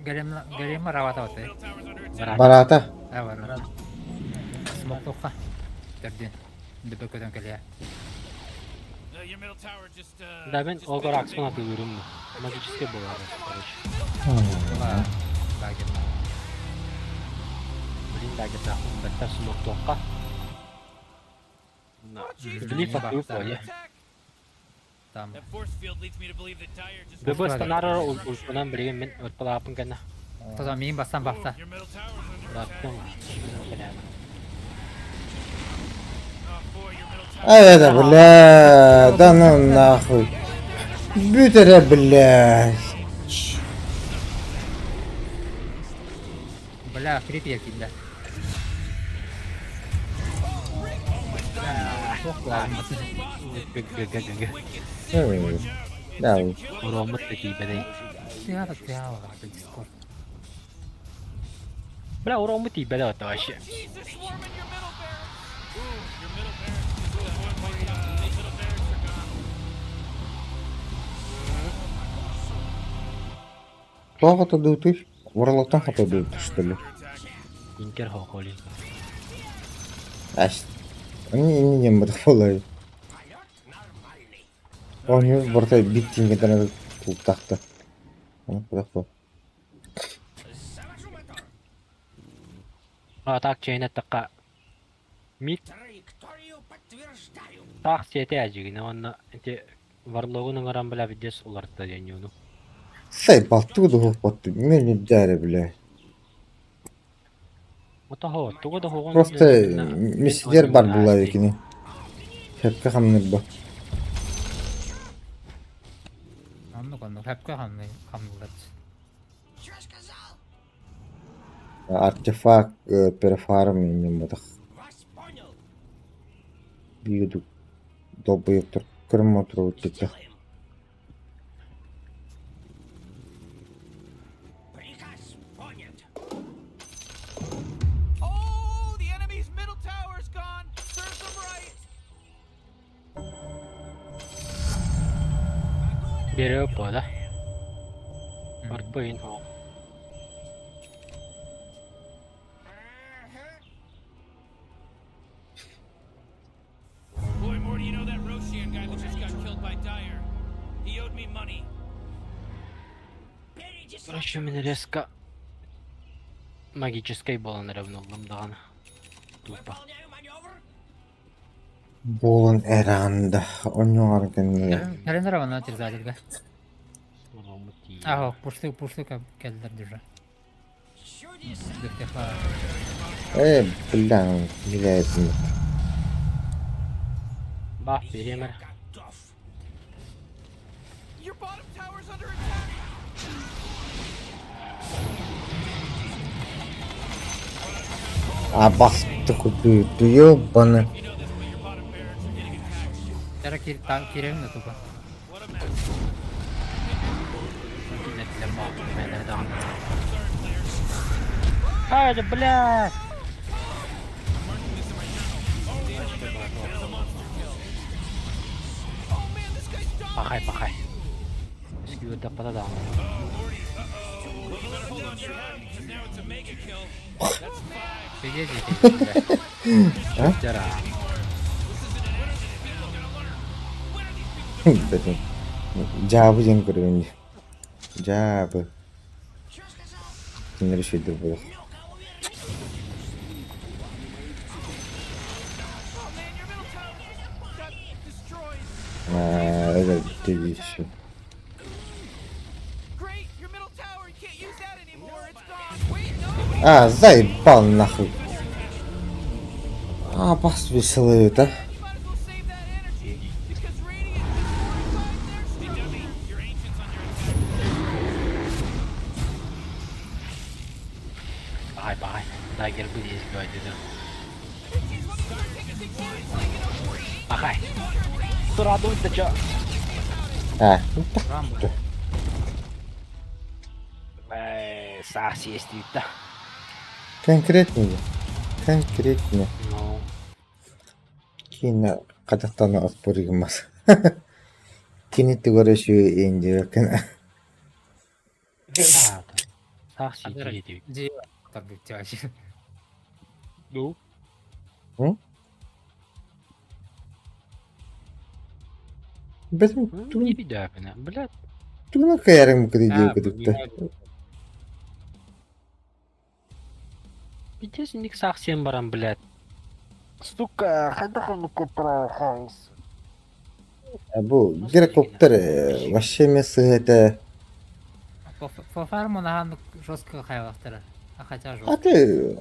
S2: Голем голем равата оты.
S9: Middle tower's under attack.
S3: Барата.
S2: А бар. Смоктоққа. Терден. Дөбө көтөн келе.
S9: Your middle tower just,
S1: Да, мен
S9: just
S1: огор
S9: made a
S1: акспан
S9: big-
S1: атылырым. Магическая была, короче.
S2: Ла. Лагер.
S1: Блин, да, где-то баттар смоктоққа. На.
S7: Jeez,
S1: Глиф
S2: Бах,
S1: атылып
S2: да.
S1: ой.
S7: Attack.
S2: Там.
S9: That force field leads me to believe that Dire just.
S1: ГБ станарар улпунан билген мен отпалаапын кэннэ.
S2: Таза миин бастан бақта.
S9: Your middle tower's under attack.
S1: Лаптым. Бля.
S9: Oh boy, your middle tower.
S3: А это, бля, да ну нахуй. Бүт эрэ, блядь.
S2: Бля, крип якинде.
S1: ГГГГ.
S3: Да,
S1: Уроммут тиибэдэй.
S2: Тиара тиара Дискорд.
S1: Бля, уроммут тиибэдэй это вообще.
S7: Jeez, they're swarming your middle barracks.
S9: Ooh, your middle barracks just middle barracks are gone.
S3: Тоҕо тудуутуй? Уорлоктон хатадууту, что ли?
S9: Under attack.
S1: Инкер хохоли.
S3: Аш. Они не не буолай. Оонньуу барыта биир тиҥҥэтэн кууктаахта. Ону
S1: А так чейне такка. Мит. Так сете ажигин онна эти варлогун ыңаран бля видес уларта деньюну.
S3: Сайбал тугу да мен не дәрі, бля.
S1: Ото тугу да хогон.
S3: Просто мессидер бар була екини. Хепке хамнырба.
S2: Оннук оннук хэпкэ хамны хамнылат.
S3: Артефакт перефарм иннем бодах. Биуду долбоёбтор көрм отуру тетте.
S7: Oh, the enemy's middle tower's gone. Serves them right.
S1: Бере пода. Арпын хо.
S9: Boy, Morty, you know that Roshan guy that just got killed by Dire? He owed me money.
S1: Короче, мен резко магической болан равноллум даганы. Тупо.
S3: Болон эранда. Оньоңар кенне.
S2: Кэлен равана терзалерге.
S1: Уроммут тиибэ.
S2: Ахо, пушлы пушлы келдер дюжа. Дөхтеха.
S3: Э, бля, билетин.
S1: Бах, беремер.
S7: Your bottom tower's under attack.
S3: А басты куду ёбаны.
S9: You know this, but your bottom barracks are getting attacked.
S2: Тара кир та кирем на тупа.
S9: What a mess.
S1: Ай, да бля!
S7: Oh man, this guy's dying.
S1: Пахай, пахай. Скью да пада
S9: Well, you better hold on to your hat, because now it's a mega kill. That's five.
S2: Пиздец бля.
S1: Дера.
S3: Бэтин. Жабы жен көргөн. Жабы. Кинер шүйдүр болот. бүттэ всё.
S7: Great, your middle tower, you can't use that anymore. It's gone. Wait, no.
S3: А, заебал нахуй. А, бас веселый, да?
S7: You might as well save that energy because Radiant just fortified their structures.
S9: Your ancient's under attack.
S1: Бай бай. Дагер бы здесь говорит.
S7: He's looking to take this thing seriously, you know.
S1: Бахай. Турадуй да чё?
S3: А, ну так.
S2: Рамбо.
S1: Сах съесть да.
S3: Конкретнее. Конкретнее.
S1: Ну.
S3: Кина кадахтана отпоригмас. Кини тугары şu инди кена.
S1: А, Сах
S2: Адера.
S1: съесть.
S2: Дьиэ тарбыт вообще.
S1: Ну.
S3: Бетим
S1: Не видя, блядь.
S3: тугуна каярым кыды
S2: А,
S3: кыдыкта.
S1: Пиздец, у них сах всем баран, блядь. Сука, хайда
S3: Бу гирокоптер вообще место это.
S2: По фарму нахан жестко хайлахтара. А хотя
S3: А
S2: жестко.
S3: ты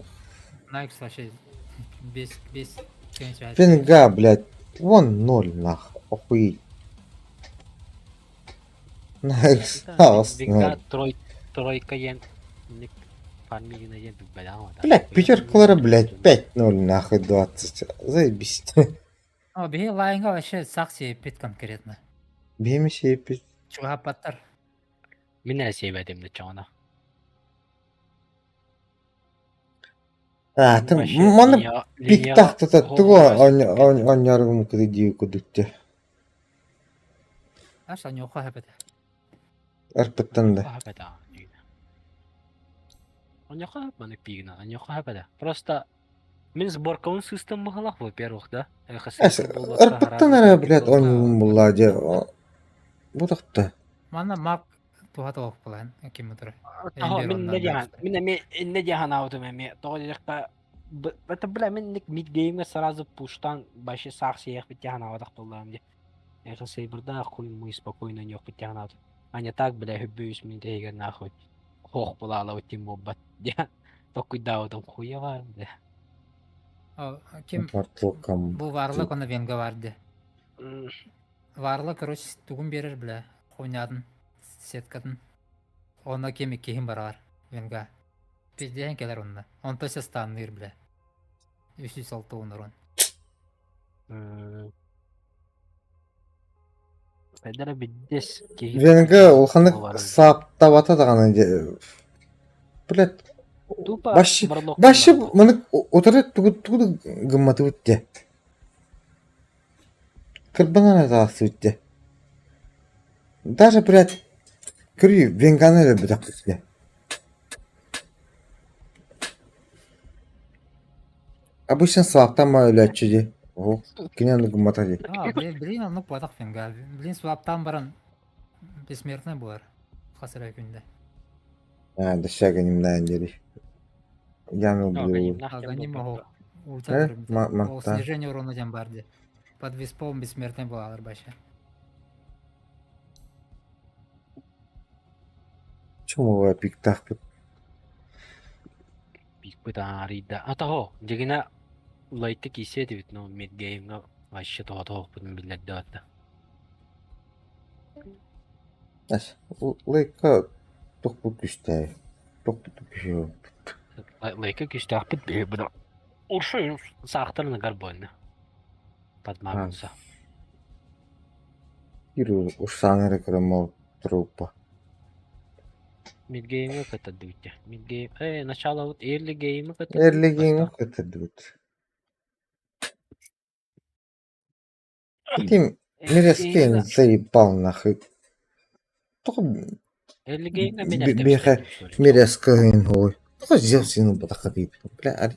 S2: Найкс вообще без без
S3: Венга, блядь, вон ноль нах, охуеть. Найкс, хаос, ноль.
S1: Трой, тройка ен.
S3: Блядь, пятерка блядь, 5-0 нахуй 20. Заебись.
S2: О, бии лайнга вообще сакси пит конкретно.
S3: Бемеше пить.
S2: Чуга паттар.
S1: Мине себедим de чана.
S3: А, там маны пиктах то туго он он яргым кыды кудутте.
S2: Аш они ухо хэпэт.
S3: Арпыттан да.
S1: Просто мин сборкаун систем махалах, во-первых, да?
S3: Арпыттан ара, блядь, он булла же. Бу тахта.
S2: Мана мап туха тоох булан ким утур.
S1: Мин не дихан, мин эми не дихан аутум эми. Тоҕо Это, бля, мин мидгеймге сразу пуштан башы сах сиэх бит дихан авадах буллаам ди. Эхо сейберда хуй мы спокойно не бит дихан аут. А не так, бля, хүбүүс мин тегер нахуй. Хох булаала утим боббат. Дихан. Токуй даутум хуя бар, бля.
S2: О, ким
S3: Портлукам.
S2: бу варлык оны венга барды. Варлык, короче, тугун берер, бля. Хуйнядын, сеткатын. Оны кем кихин барар, венга. Пизден келер онна. Он то станныр, бля. Үсү салты онорон.
S1: Федера биддес.
S3: Венга улханы саптабата даганы же. Блядь,
S1: Тупо
S3: Башы башы маны отыры тугу тугу гымматы бутте. Кырбанана таасы бутте. Даже, блядь, көрүү венганы эле бутак бутте. Обычно саактан өлөчү же. О, кинени гыммата же.
S2: А, блин, блин, ну падах венга. Блин, суаптан баран бессмертный булар. Хасыра күндә.
S3: А, дышага немнан жери. Яны бу.
S2: Аганим ого.
S3: Э,
S2: Ол
S3: макта.
S2: снижение урона дем барды. Под виспом бессмертный булалар башы.
S3: Чумова пиктах.
S1: Бик бит арида. А того, дегена лайты кисе дебит, но мидгеймга вообще того того бутун билер дата.
S3: Ас, лайка тохпу күстэй. Тохпу күсөө.
S1: Лайка күстәк бит бе бу. Уршы сахтарны гарбойны. Под Магнуса.
S3: Киру урсаанары кырамал трупа.
S1: Мидгеймга катадуйте. Мидгейм. Начало вот early game катадуйте.
S3: Early game катадут. Тим Мирескин заебал нахуй. Только
S1: Early game меня
S3: беха Мирескин ой. Только Зевсину батахатып. Бля,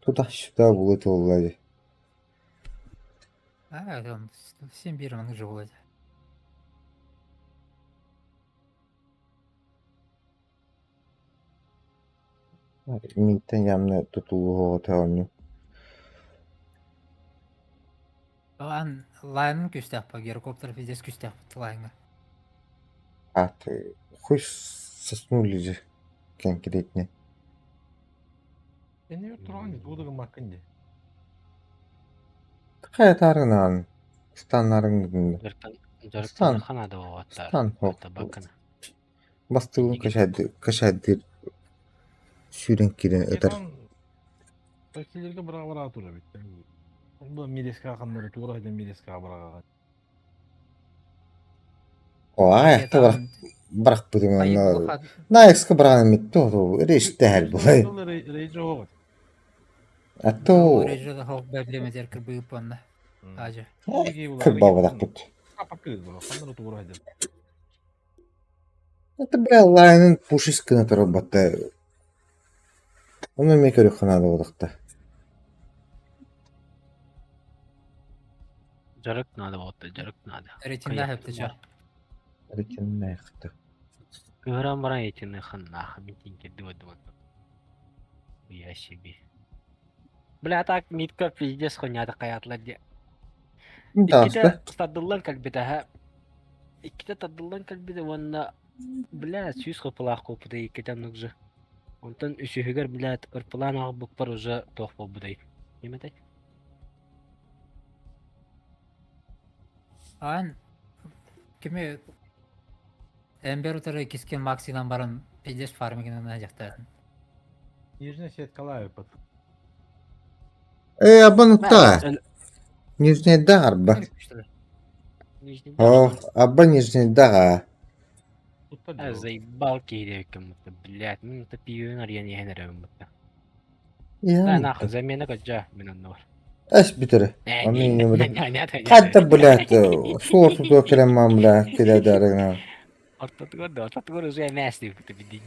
S3: туда-сюда булат оллади.
S2: А, он всем бирм аны же булат.
S3: Минтен ямны тутулуға таоню.
S2: Ан лайнын күүстээх па, гирокоптер пиздец күүстээх лайнга.
S3: А ты хуй соснули же конкретнее.
S6: Эни туран тугу да гыммаккын дии.
S3: Хайа таарынаан станнарыҥ
S1: Дьарыктан ханаада буолуоттар.
S3: Стан
S1: Табаккана.
S3: Бастыгын кэшэддир сүүрэн киирэн ытар.
S6: Таксилерге быраҕа тура эбит. Бу миреска ханнары тура хайдан миреска быраҕаҕын.
S3: О, аайахта барах барахпытым онно. Наекска бараҕан митте оту рейстэһэр булай.
S6: Рейдж оҕот.
S3: А то
S2: Рейдж кырбыып онно. Ажа.
S3: кырбабадахпыт.
S6: Ханнары тура хайдан.
S3: Это бля лайнын пушис гына турар батта. Оны эмиэ көрүөххэ наада буолуохта.
S1: Дьарык наада буолта, дьарык наада.
S2: Рейтиннээх эптече.
S3: Рейтиннээхтэ.
S1: Кыһыран баран рейтиннээх нахуй митинг кирдибэт Я себе. Бля, так митка пиздец хуйня такая дии. Иккитэ тардыллан кэлбитэ һэ. Иккитэ тардыллан кэлбитэ уонна бля сүүс хапылаах куоппута иккитэ оннук же. Онтон үсүһүгэр блядь ырпылаан аҕалбыппар уже туох буолбутай. Ким этэй?
S2: Ан кими Эмбер утары кискен Максинан баран пиздец фармигынан дьахтаатын.
S6: Нижняя сеткалаа ыппыт.
S3: Э, абанытта. Нижний арба. О, аба Нижний Дага.
S1: А, заебал киирээккин будто, блядь, мин это пиво арыйан иһэн эрэбин будто. Да, нахуй, замена кодьа, мин оннугар.
S3: Эс бүтэрэ. Хатта, блядь, суор тутуа кэлэн маам, бля, килэдэригна.
S1: Ортотугар да, ортотугар уже эмээс диэбит бидин.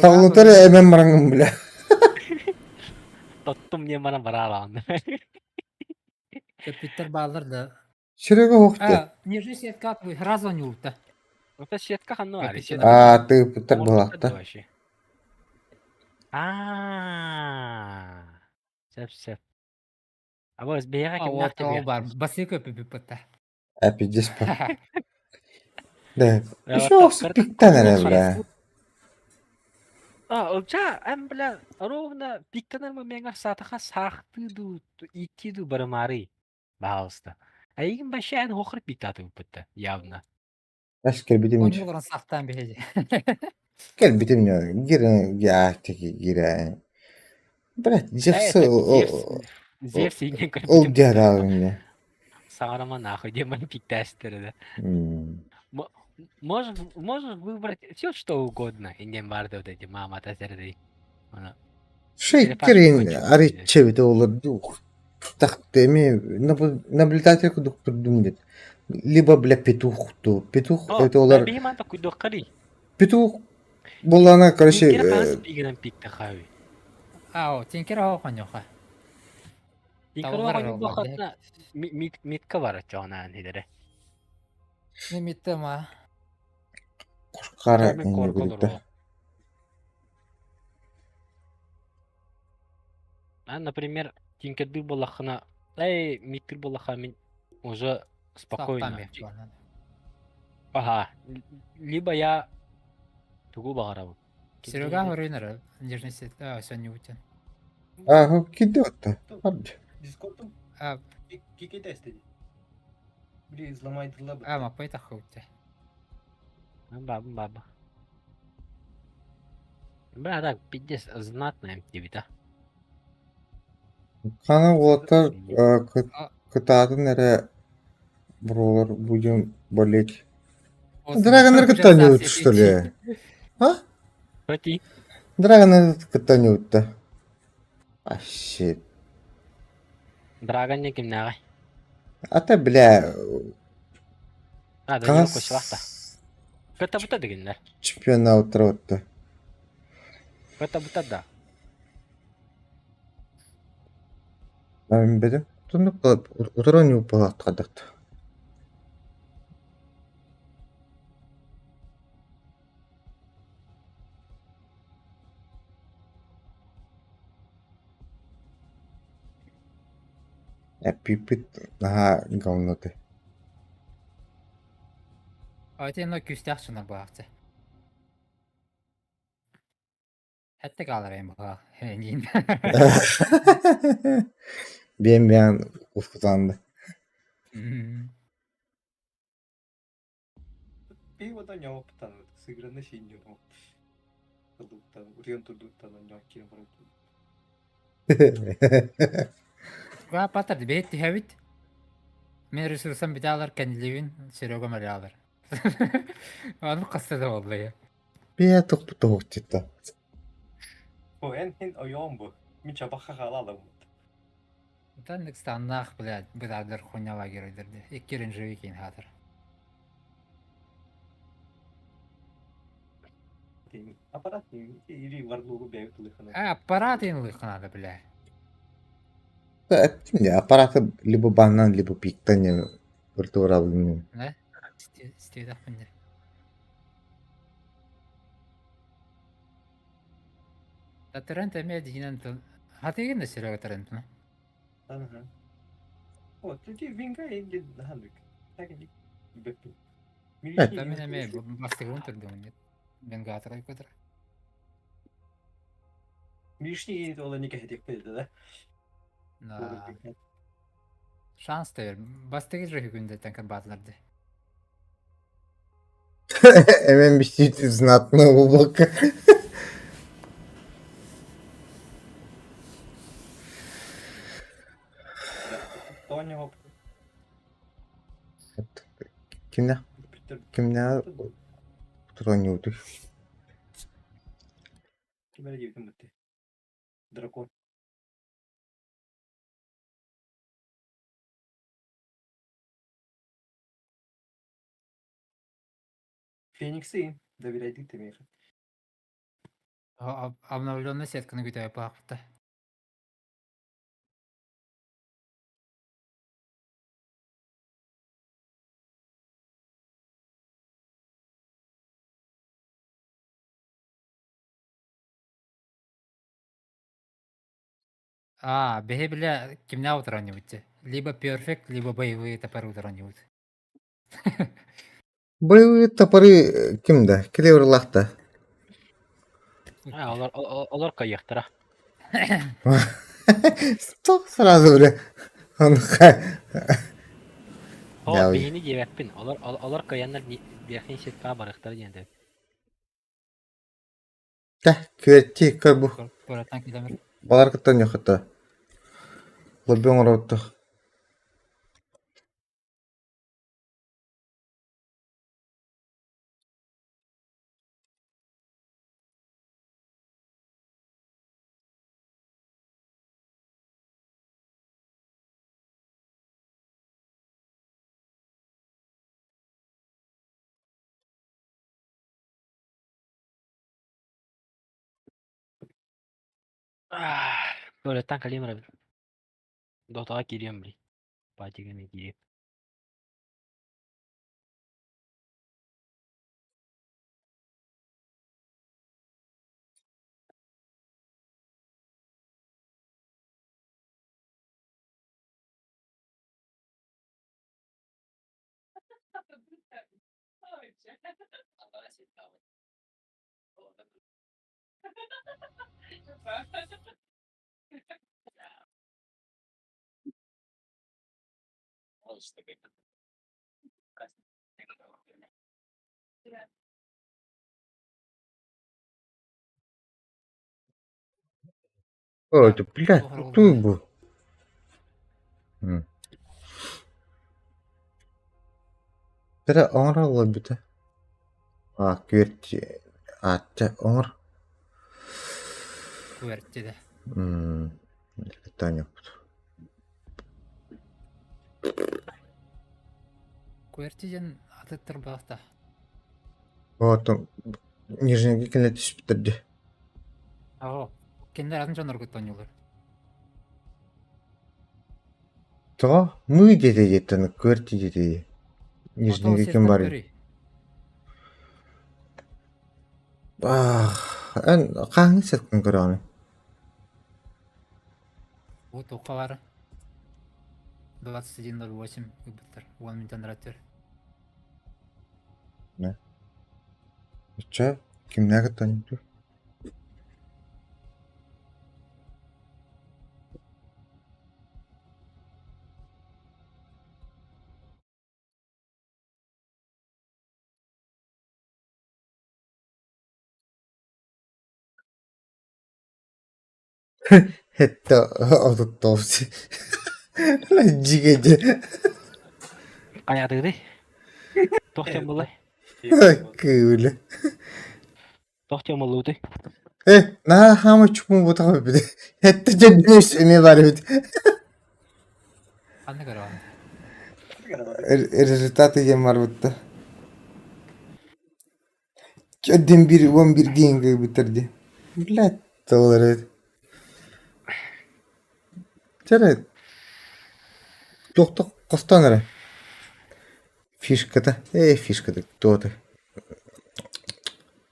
S3: Саҕалытар эмэн бараҥын, бля.
S1: Тоттум диэн баран бараалаан.
S2: Көппүттэр бааллар да.
S3: Серега хоохте.
S2: А, нижний сетка раза не улта.
S1: Это сетка ханна бар.
S3: А, тыыппыттар буолаахта.
S1: Аа. Сөп сөп. Абы бэйэҕэ
S2: А,
S1: кимнээх
S2: ол бар. Басыы көппүппүт
S3: А, пиздец па. Да. Еще пиктан эрэ, бля.
S1: А, ылча, эм, бля, ровно пиктанар момеҥа саатаха саахтыы дуу, ииттии дуу барымаарый, баһаалыста. Эйигин вообще эн хохыр пиктаатыбыппыт явно.
S3: Эс кэлбитим
S2: Оннук сахтаан биһиги.
S3: Кэлбитим гирэ гиаахтики гирэ. Блядь, Зевс
S1: Зевс иҥэн
S3: ол диараалыҥ
S1: Саҥарама нахуй, демон пиктээстэр да. Можешь, можешь выбрать все, что угодно. Инген барды вот эти мама тасердей.
S3: Шейкерин ариччебит олар дух. Тахты эми наблюдатель кудук турдум дет. Либо бля петух ту. Петух это олар. Петух булана короче.
S2: Ау, тинкер ау ханьоха.
S1: Тинкер митка бар чонаан хидере.
S2: Не митте ма.
S3: Кара инне
S1: А, например, тинкердир буоллаххына, эй, миттир буоллахха мин уже спокойно. Ага, либо я тугу баҕарабын.
S2: Серега хоройнара, нижний сетка, сонньубутен.
S3: А, кидёт-то.
S4: Дискордум
S2: А,
S4: кикетесте. Били взломайдылар.
S2: а, маппай таххыбытте.
S1: Баба, баба. Бля, так, пиздец, знатная активита.
S3: Хана уолаттар кытаатын эрэ бролар будем болеть. Драгоннар кытта что ли? А?
S1: Проти.
S3: Драгоннар кытта да. А щит.
S1: Драгон не кимнээҕий?
S3: Ата бля.
S1: А, Данил Косилахта. Кытта бута дегеннер.
S3: Чемпиона утырытты.
S1: Кытта бута да.
S3: Мен бедим. Туннук утыран юппалаат кадакты. Эппиппит наһаа говноты.
S2: А это инно күүстээх дьоннор буолаахчы. Эттик аалар эм буолаах. Эниин.
S3: Биэн биэн ускутаанды.
S4: Пиво ньоптан сыграны синньо. Турдуктан, утуйан турдуктан ньооккин баран.
S2: Патар бэйт түһэбит. Мен ресурсам бүтэ кэннилибин Серега мэлэалар. Аны хаста да буолла я.
S3: Биэ тухпут туһукчутта.
S4: О, эн хин ойоон бу. Мин чабахха хаалалым.
S2: Таннык станнаах, блядь, быдаадыр хуйняла геройдерди. Икки ренжеви кин хатыр.
S4: Аппарат или варлугу бэйбит лыхана.
S2: А, аппарат ин лыханада, бля.
S3: Эттим де аппараты либо баннан, либо пиктан не выртуралын.
S2: Да? Стедах пинде. Татрент эме дигинен тыл. Хатыгын да Серега Тарентна.
S4: Ага. О, ти винга или ханнык. Так и бэппин.
S2: Тамин эме бастыгын турдум. Венгатор көтөр.
S4: Мишни ола не кэхэтик да?
S2: Да. Шанс тер. Бастыгы же күндө тәнкер батларды.
S3: Эмен бисит знатно глубоко.
S4: Тоня
S3: Кимне? Кимне тронюду?
S4: Кимere диэбитим бытты. Дракон. Фениксы доверяй ты меха.
S2: Обновленный сетканы күтә пахта. А, беhe бля кимне утыраныбыт. Либо перфект, либо боевые топоры утыраныбыт.
S3: Боевые топоры кимде? Клеверлахта.
S1: А, олар олар кайыктара.
S3: Стоп сразу, бля. Он
S1: О, бейни диэбэппин. Олар олар кайаннар верхний сетка барыктар диэн.
S3: Та, күөтти көр бу.
S2: Көратан килемер.
S3: Балар кыттан йохата. Лоббион оротту.
S1: Көратан калимер. Дотага кирием бли. Патига не кирием.
S3: О, это, блядь, тутуй бу. Тера оҥоро олорбута. А, күөрти аатта оҥор.
S2: Күөрти да.
S3: Таня.
S2: Күөрти диэн атыттар баахта.
S3: Отон нижнеги кэлэ түспүттэр дии.
S2: Аҕо. Кинилэр атын дьонноргут оонньуулар.
S3: Тоҕо? Мы диэтэ диэттэн күөрти диэтэ. Нижнеги ким барый? Ах, эн хаһан сеткин көрөҕүнүй?
S2: Бу туохха баар? 21.08 ыыппыттар. 10 мүнүүтэ анараа
S3: Оччо кимнээх кытта Это отуттоос. Дьигэдьэ.
S1: Хайаатыгыный? Туох диэн буоллай?
S3: Кыылы.
S1: Туох диэн буоллубутуй?
S3: Э, наһаа хаама чупун бутах эбит. Этте дьэддиэс эмиэ бар эбит.
S2: Ханна көрөҕүн?
S3: Результаты диэн барбытта. Один бир, уон бир диэн кыйбыттар дии. Блядь, толор эбит. Чэрэ, туохта хостоон эрэ. Фишката, э, фишката, туота.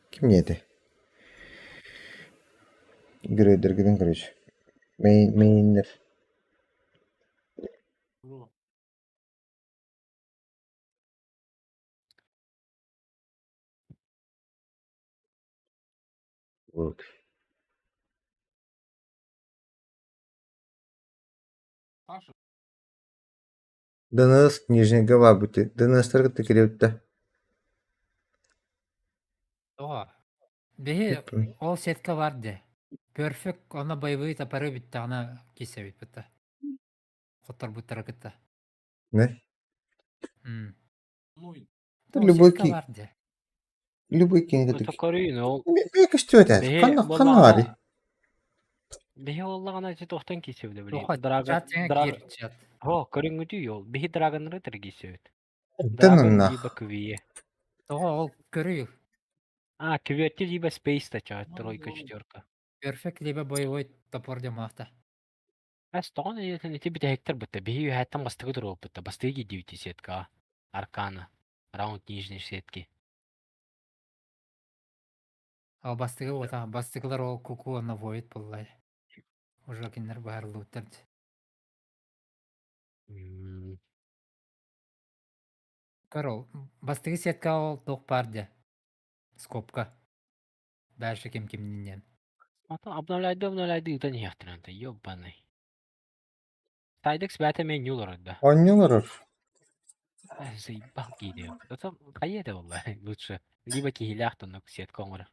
S3: Ким диэтэ? Геройдаргытын короче. Мейннер. Вот. ДНС Нижнего бути. ДНС-тар кытта кириэбиттэ.
S2: Тоҕо? Биһи ол сетка бар дии. Perfect онно боевые топоры бүттэҕинэ киирсэбит бытта. Хотторбуттара кытта.
S3: Не?
S2: М.
S3: Любой
S2: Сетка
S3: ки
S2: бар дии.
S3: любой кинигэ
S1: Это көрүүн ол
S3: Бэйэ көстүбэт
S1: Биһи
S3: ханна ханна баарый?
S1: буоллаҕына биһи буоллаҕына ити туохтан киирсэбит билигин?
S2: Туха
S1: Драгон
S2: чат саҥа
S1: драг
S2: киир чат.
S1: О, көрүҥҥүтүй ол. Биһи драгоннары киирсэбит.
S3: Оттон
S1: Драгон
S3: онно
S1: либо КВЕ.
S2: Тоҕо ол көрүй
S1: А, КВТ либо Space тача, тройка, четверка.
S2: Perfect либо боевой топор диэн маахта.
S1: Эс тоҕон ийэтин ити бүтэһиктэр бытта. Биһи үһээттэн бастакы туруорбутта. Бастакы киирдибит сетка. Аркана. Раунд нижней сетки.
S2: Ал бастыгы уота бастыгылар ол куку уонна воид буоллай. Уже кинилэр быһаарыллыбыттар дии. Көр ол бастыгы сетка ол туох баар дии. Скобка. Дальше ким кимнин диэн.
S1: Атын обновляйды обновляйды ыытан иһиэхтэрин anta, ёбаный. Сайдекс бэйэтэ эмиэ ньуу олорор да.
S3: Онньу олорор.
S1: Заебал киһи. Это хайа этэ буолла лучше. Либо киһилээх тоннук сетка оҥорор.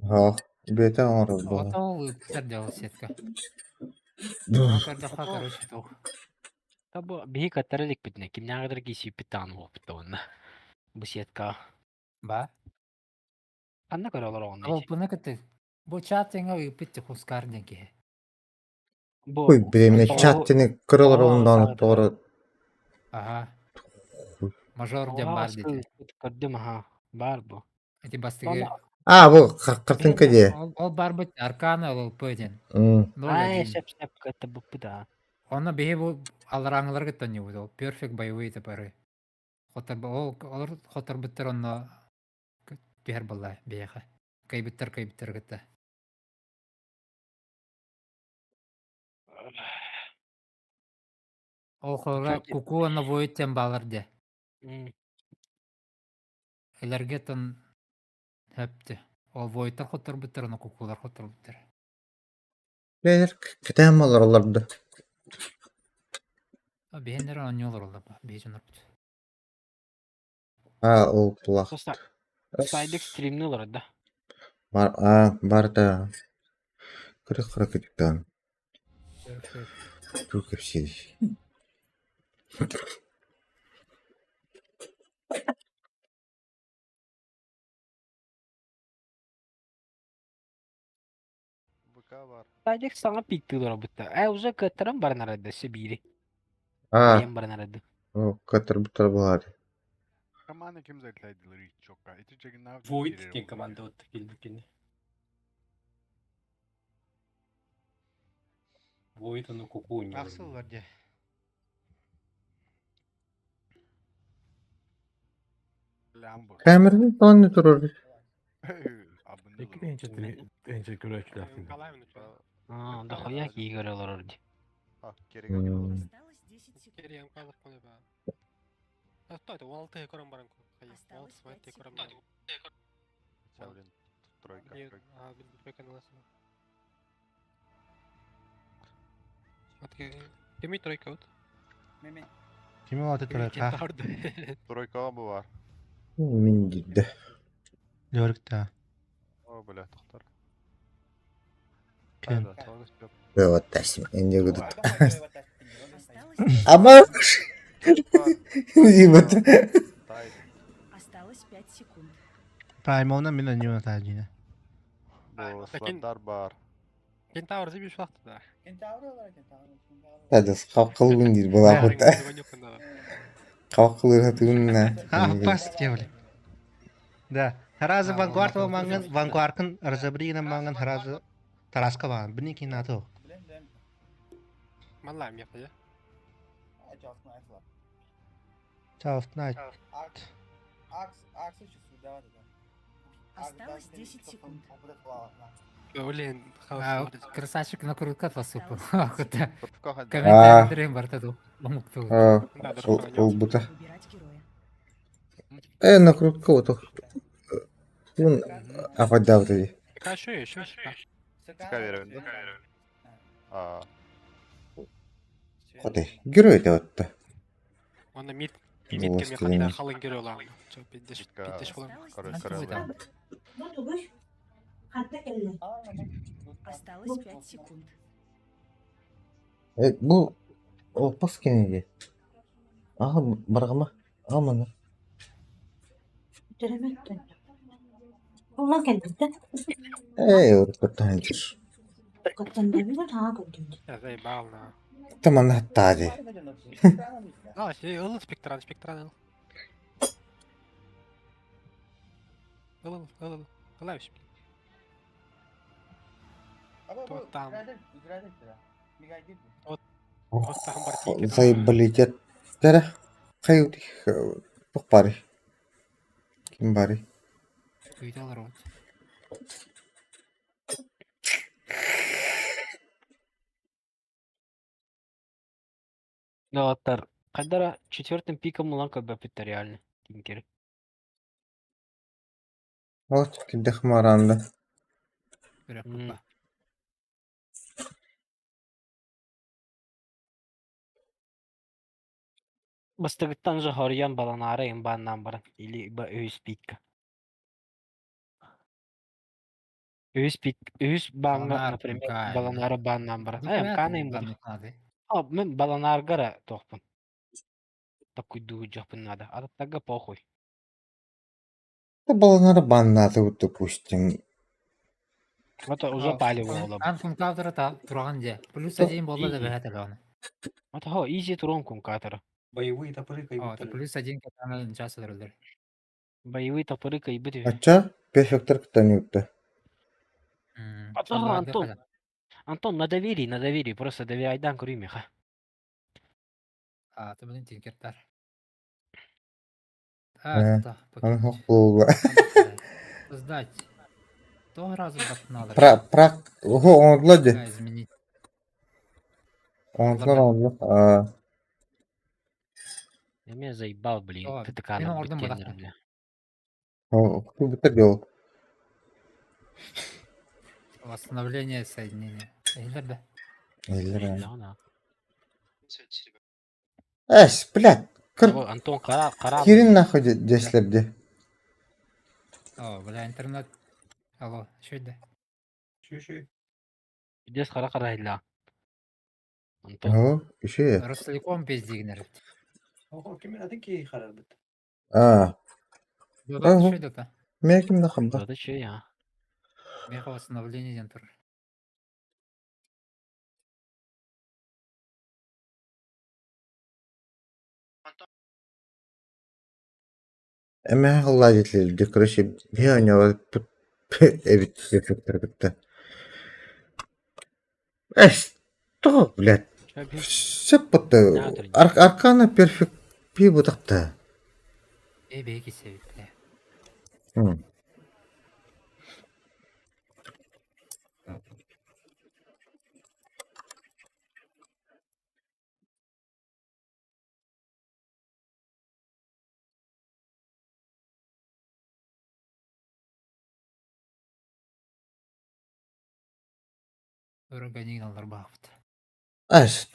S3: Оһоох, бэйэтэ оҥорор буолла.
S2: Ото ол ыыппыттар дии ол сетка. Ону көрдөххө короче туох.
S1: Та бу биһи каттара иликпитинэ кимнээҕэр киисийбит даҕаны буолбут уонна бу сетка
S2: Ба?
S1: ханна көрө олороҕун
S2: Ол буна кытта бу чат тэҥэ ыыппыт дии Хускар диэн киһи.
S1: Бу
S3: Ой, блин, чат тини көрө олорон даҕаны тоҕо
S2: Аха. Мажор диэн баар диэтэ.
S1: Көрдүм аха. Баар бу.
S2: Ити бастыгы
S3: А, бу хартынка дии.
S2: Ол, ол барбыт Аркана ЛЛП диэн.
S1: Ай, сөп сөп кытта буппут аа.
S2: Онно биһи бу аларааҥыларга тонньубут ол perfect боевые топоры. Хотор ол олор хоторбуттар онно түһэр буолла биһиэхэ. Кыайбыттар кыайбыттар кытта. Ол холоро куку уонна воид диэн баалар дии. Элэргэ тон хөптө. Ол воидтар хотторбуттар, ону кукулар хотторбуттар.
S3: Бэйэлэр кэтээн олороллор да.
S2: Биһиннэр оонньуу олороллор биһи дьоннорбут.
S3: А, ол тулах.
S1: Сайдык стримни олорор да.
S3: Бар, а, барда. Кыры-кыры кытыктаан. Тур кэпсиир.
S1: Сайдык саҥа пиктыы олорбутта. Э, уже кыаттаран баран арады биири.
S3: А,
S1: Кыайан баран арады.
S3: о, кыаттарбыттар буолаары.
S11: Команда ким заглядывал чокка. Ити чегинав.
S4: Void диэн команда вот кэлбит кини. Void ону куку
S12: Ахсыллар дии.
S3: Камераны тоонну турар.
S6: Икки тыһыынча тыһыынча көрөөччүлээх
S1: А, да хуя киһи көрө олорор дии.
S5: 10 секунд.
S12: Кэрийэн хааллахпына баа. А что это? 16 көрөн баран хайа.
S5: Осталось
S12: 16
S5: 5
S12: көрөн
S5: секунд.
S12: баран.
S11: Хотя, блин, тут тройка.
S12: Нет, а, блин, тройка наласына. Кими тройка вот?
S13: Кими олаты тройка?
S11: Тройка бу бар.
S3: Мин дидде.
S13: Лөрікті.
S11: О, бля, тохтар.
S13: Кем?
S3: Вот тасим. Энди гудут.
S5: Осталось
S3: Ама. Ибот.
S5: Осталось 5 секунд.
S13: Праймона мен аньюна тажина.
S11: Бу сландар бар.
S12: Кентавр зибиш вахта да.
S3: Тадас калкылгын дир була хута. Калкылыр хатыгынна.
S13: А, пас девли. Да. Харазы Ванкуарт манган, Ванкуаркын разобрина манган харазы Тараска ван. Бини кинато.
S12: Манла мехта я.
S13: Чаус найт.
S5: Осталось 10 секунд.
S12: Блин,
S2: А, красавчик накрутка посыпал.
S3: А.
S2: Комментарий бартаду. Омукту.
S3: А, Олбута. Э, накрутка вот. Тун ападавты.
S12: Еще, еще, еще.
S11: Скаверен, да? А.
S3: Хоте. Герой это вот.
S12: Он мид
S3: Ну,
S12: мид кеми
S3: властелин.
S12: хатта халын герой лам. Чо пиздеш, пиздеш болам.
S11: Короче, короче.
S5: Осталось 5 секунд.
S3: Э, бу опас кенеди. Ага, баргама. Амана. Э, уркотанчыр.
S12: Я заебал на.
S3: Таман хаттади.
S12: А, си, ыл спектран, спектран ыл. Ыл, ыл, ыл. Ылайш. Вот там. Вот, вот там бартики.
S3: Заебалитет. Тара. Кайути. Тохпари. Ким бари.
S2: Күйдалар вот.
S1: Да, оттар. Кадара четвертым пиком улан как бы реально. Тинкер.
S3: Вот кидэх маранда.
S1: Бастыгыттан же хорьян баланары имбаннан баран. Или ба өйс пикка. Өйс пик, өйс банга,
S2: Баланар,
S1: например,
S2: МК,
S1: баланары баннан баран.
S2: Ну,
S1: А,
S2: понятно,
S1: МК-ны им
S2: банны надо.
S1: А, мен баланаргара тохпун. Такой дуджахпун надо. А тага похуй.
S3: Это баланара баннаты вот, допустим.
S1: Вот уже палево было.
S2: Ан кункаутера та турган же. Плюс один болду да бэхэтэ лоны.
S1: Вот хо, изи турон кункатора.
S4: Боевые топоры
S2: О, это плюс один катана часа дырылдыр.
S1: Боевые топоры кайбыты.
S3: Ача, перфектор ктанютта.
S1: Ага, Антон. Антон, на доверии, на доверии, просто доверяй дан курюмиха.
S2: А, ты блин тинкертар. А,
S3: Э,
S2: да,
S3: он хохлула.
S2: Создать. То разу надо.
S3: Пра, пра, ого, он владе.
S2: Изменить.
S3: Он он А,
S1: Я меня заебал, блин.
S2: О,
S1: Ты такая
S2: мен
S1: на
S2: ордым
S1: бля.
S2: бадахта.
S3: о, кто бы это делал?
S2: Восстановление соединения. Эйлер да.
S3: Или
S1: Да,
S3: Эс, блядь. Кыр...
S1: О, Антон, кара, кара.
S3: Кирин нахуй деслерди.
S2: О, бля, интернет. Алло, что это?
S4: Шү-шү.
S1: Дес кара кара илла. Антон.
S3: О, еще.
S2: Ростелеком пиздигнер.
S4: Ого, ким атын ки харар бит.
S3: А.
S2: Да,
S3: Ага.
S2: что это?
S3: Мен ким нахамда.
S1: Да че я?
S2: Меха восстановление дентур.
S3: Эме хылладитлерди, короче, бионе эбит перфектор кытта. Эс, то, блядь. Все потто. Аркана перфект пи бутакта.
S2: Э, беги себепте.
S3: М.
S2: Өрөгөнүн алларбаабыт.
S3: Ас,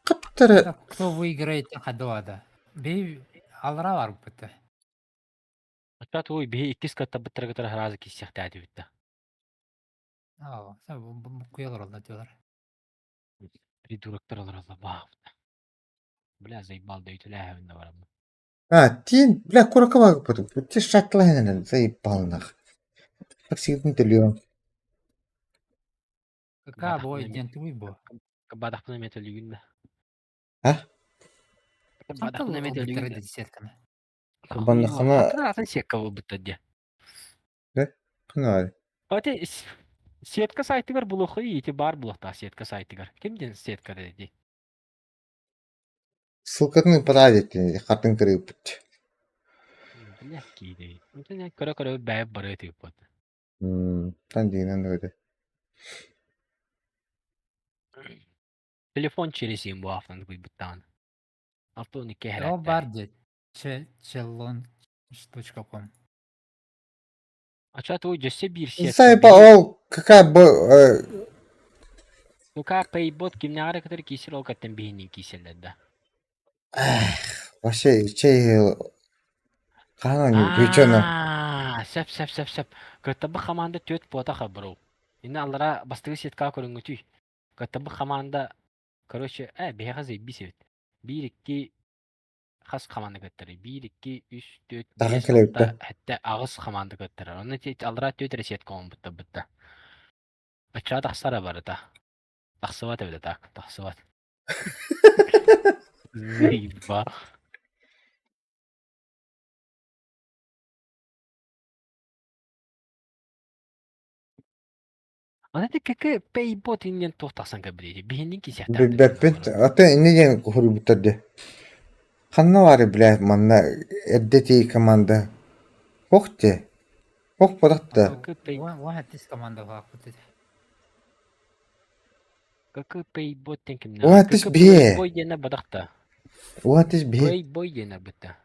S3: каптара
S2: Кто выиграет хадуада? Би алра барбыт.
S1: Оччо туй биһи иккис кыттабыттара кытары сразу киссиэхтээтибит да.
S2: Аа, букуялар олла диолар.
S1: Придуроктар олороллор баахпыт. Бля, заебал да үтүлээһэбин да бараммын.
S3: А, тин, бля, курака багпытым. Те шатлайнан заебал нах. Таксидын төлөм.
S2: Кака бой диэн тугуй бу?
S1: Бадахпына эмиэ төлүүгүн да.
S3: А?
S1: Бадахпына эмиэ төлүүгүн да.
S2: Десятканы.
S3: Баннахана
S1: Атын сетка буолбуттар диэ.
S3: Кына.
S1: Ати сетка сайтыгар булуохха ити баар буолуохтаах сетка сайтыгар. Ким диэн сетка дии?
S3: Ссылкатын подать хатын кырыыппыт.
S1: Бля, кииди. Көрө-көрө бэйэ барыа тыыппыт.
S3: Тан диинэн өйдө.
S1: Телефон через им буафтан куйбуттаан. Авто никке
S2: О бар дед. Челлон.ком.
S1: Ача твой дьөссө биир сетка.
S3: Сайба ол какая бы
S1: Лука пейбот кимнээҕэр кытары киисэр ол каттан биһиннин кииселлэр да.
S3: Вообще чей хаһан причина
S1: Аа, сөп сөп сөп сөп. Кыттабы хамаанда түөрт буотаха бро. Инна аллара бастыгы сетка көрүҥҥүтүй. Кыттабы хамаанда короче, биһиэхэ заебись эбит. Биир икки хас хамаанда кыттарый? Биир, икки, үс, түөрт,
S3: Даҕан
S1: биэс,
S3: кэлэбит
S1: алта, сэттэ, аҕыс хамаанда кыттарар. Онно ити аллараа түөрт эрэ сетка оҥорбуттар бытта. Баччаҕа тахсара барыта. Тахсыбат эбит так, тахсыбат. Заеба. Аны ити КК Payбот иннин туох тахсан кэлбитий? Биһиннин кисиэхтээх
S3: Билбэппин. Ата инне диэн хоруйбуттар дии. Ханна баары бля манна эрдэ тии команда. Ох те. Ох бодохто.
S1: КК Pay
S2: Уон команда баахпыт.
S1: КК Payбот диэн кимнээх?
S3: Уон
S1: КК
S3: биэ.
S1: Playboy диэнэ бадахта.
S3: Уон биэ.
S1: Playboy диэнэ бытта.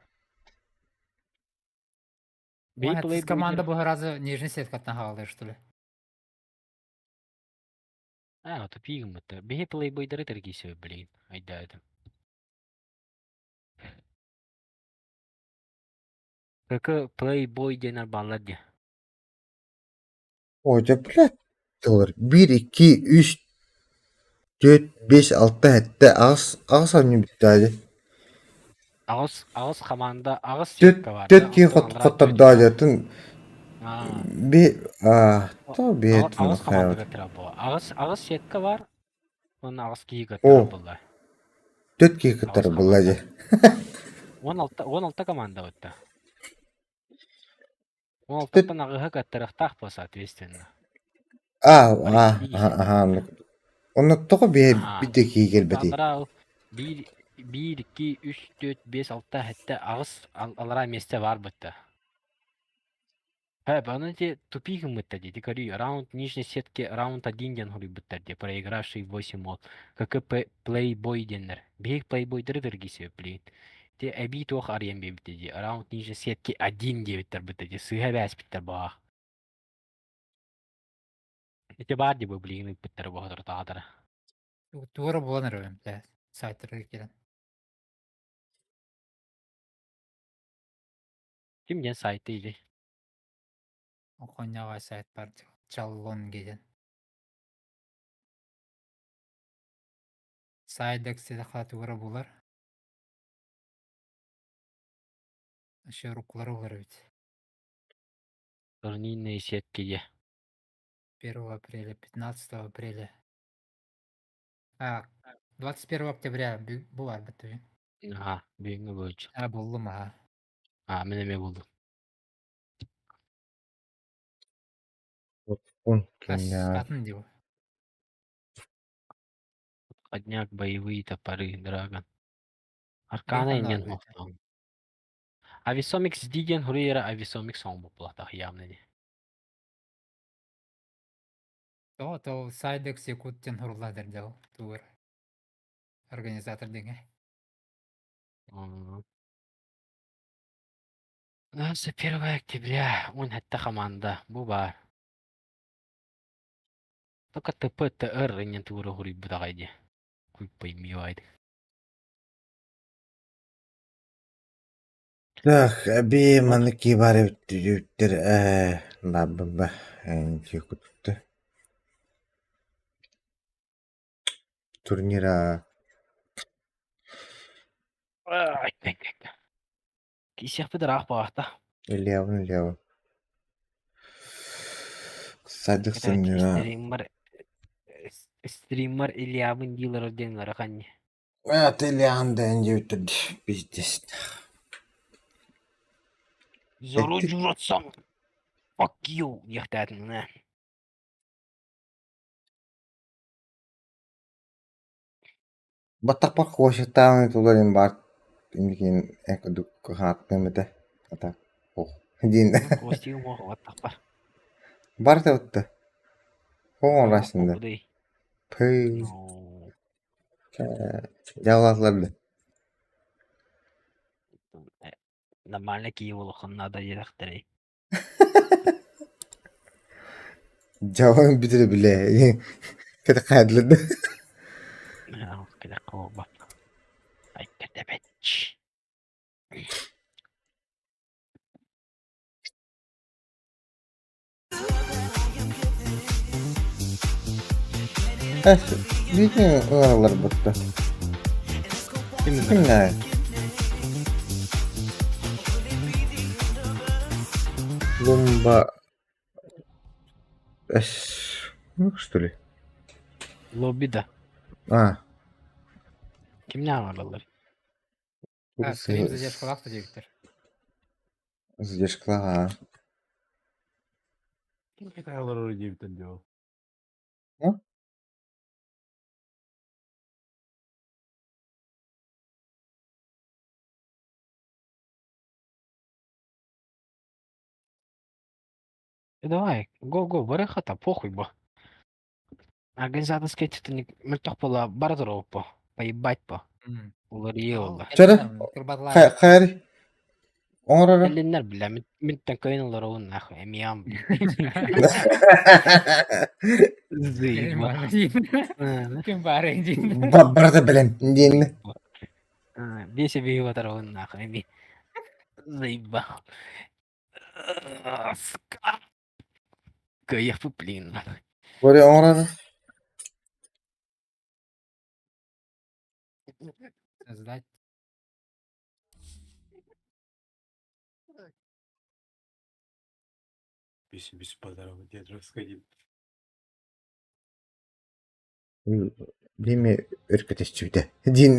S1: Бей
S2: Уон
S1: Playboy
S2: команда бу разы нижний сеткаттан хаалар что ли?
S1: А, тупик гыммыта. Биһи плейбойдары тэргийсэбит билигин. Айдаатым. КК Playboy диэнэр бааллар дии.
S3: Ой, дьэ, блядь, тылыр. Биир, икки, үс, түөрт, биэс, алта, сэттэ, аҕыс, аҕыс оонньуу бүттэ дии.
S1: Аҕыс, аҕыс хамаанда, аҕыс
S3: Түөрт,
S1: сетка бар
S3: түөрт
S1: да,
S3: киһи
S1: онтон аллараа түөрт
S3: хоттордоо дьатын
S1: Аа.
S3: би аа то би
S1: Аҕыс хамаанда кыттара бу. Аҕыс, аҕыс сетка бар, уонна аҕыс киһи кыттара
S3: О,
S1: буолла.
S3: түөрт киһи
S1: Аҕыс
S3: кыттар буолла
S1: хамаанда.
S3: дии.
S1: 16, 16 команда бытта. Он
S3: Түөрт
S1: алтаттан аҕыһа кыттарыахтаах буо соответственно.
S3: аа
S1: Бары
S3: аа
S1: киһи
S3: аха Онно тоҕо биэ
S1: Аа.
S3: биирдэ киһи кэлбэтий?
S1: Аллараа ол биир, биир, икки, үс, түөрт, биэс, алта, сэттэ, аҕыс аллараа миэстэ баар бытта. Э, аны те тупик гыммыттар дии, көрүүй, раунд нижней сетки раунд один диэн хоруйбуттар дии, проигравший 8 от ККП Playboy диэннэр. Биһиги Playboyдары дыргисэбит билигин. Те эбии туох арыйан биэрбиттэр дии, раунд нижней сетки один диэбиттэр бытта дии, сыыһа эбээспиттэр баҕах. Ити баар дии бу билигин ыыппыттара бу соторутааҕытара.
S2: Туора буолан эрэ бля сайтарга киирэн.
S1: Ким диэн сайты или?
S2: Охоньоҕо сайт бар Чаллон диэн. Сайдекс туора булар. Еще рукулары булар эбит.
S1: Турнирные сетки диye.
S2: 1 апреля, 15 апреля. А, 21 октября булар бит.
S1: Аха, бүгүҥҥү буолчу.
S2: А, буллум, аха.
S1: А, мин эмиэ булдум.
S3: Он
S2: Ас,
S3: кимнээх
S2: атын дии бу.
S1: Отходняк, боевые топоры, драгон. Аркана иннин охтоон. Ависомикс D диэн хуруйара Ависомикс оҥорбуппулахтаах явно дии.
S2: То, то Сайдекс Якут диэн хурлаатар дьол тугар. Организатор диҥэ.
S1: 21 октября, уон сэттэ хамаанда, бу баар. Только ТПТР иннин тугура хуруйбут аҕай дии. Хуй пойми баайдык.
S3: Так, эбии маннык киибаар эбиттэр ээ баабба кутта турнира
S1: Киисиэхпит ыраах баҕахта.
S3: Ильябын Ильябын Садик турнира
S1: Стриммар стриммар Ильябын диилэр диэн ыарахан
S3: Это Ильян да диэбиттэр пиздец.
S1: Зору журатсам fuck you диэхтээтин
S3: Баттахпар куошаттаан туларын баар инникин курдук хааттым этэ ата ох диин
S1: Костюм ох баттахпар.
S3: Барыта утта оҥорасында пый дьаалаатылар да
S1: Нормально киһи буолуоххун наада диэтэхтэрэй.
S3: Дьаалан бүтэрэ билэ кэтэх хаадылар да
S1: Кэтэх буолбат. Ай кэтэбэч.
S3: Эс биитин ыҥыраллар бутта Кимнээ Лумба Эс ну что ли
S1: Лобби да.
S3: А
S1: Кимнээх ыҥыраллар?
S2: А, стрим задержкалаах да диэбиттэр.
S3: Задержкалаах аа
S6: Ким кытаалар диэбиттэр дии ол.
S1: Давай, го-го, барыхата, похуй бо. Организаторскай титаник мөлтөх буола бара туруоппу. Поебать по. Уларыйыы буолла.
S3: Чөрө хайар оҥороро
S1: Эллиннэр бля, минтэн көйн олоробун нахуй, эмиям Заебал.
S2: Ким баар диин.
S3: Барыта билэн диэн.
S1: Биэс эбии батарабын нахуй эми. Заебал. Сука. Кыайыахпыт блин.
S3: Бары оҥороро
S2: Создать.
S4: Бис бис подарок дед сходи.
S3: Биими өркөтөччүбүтэ диин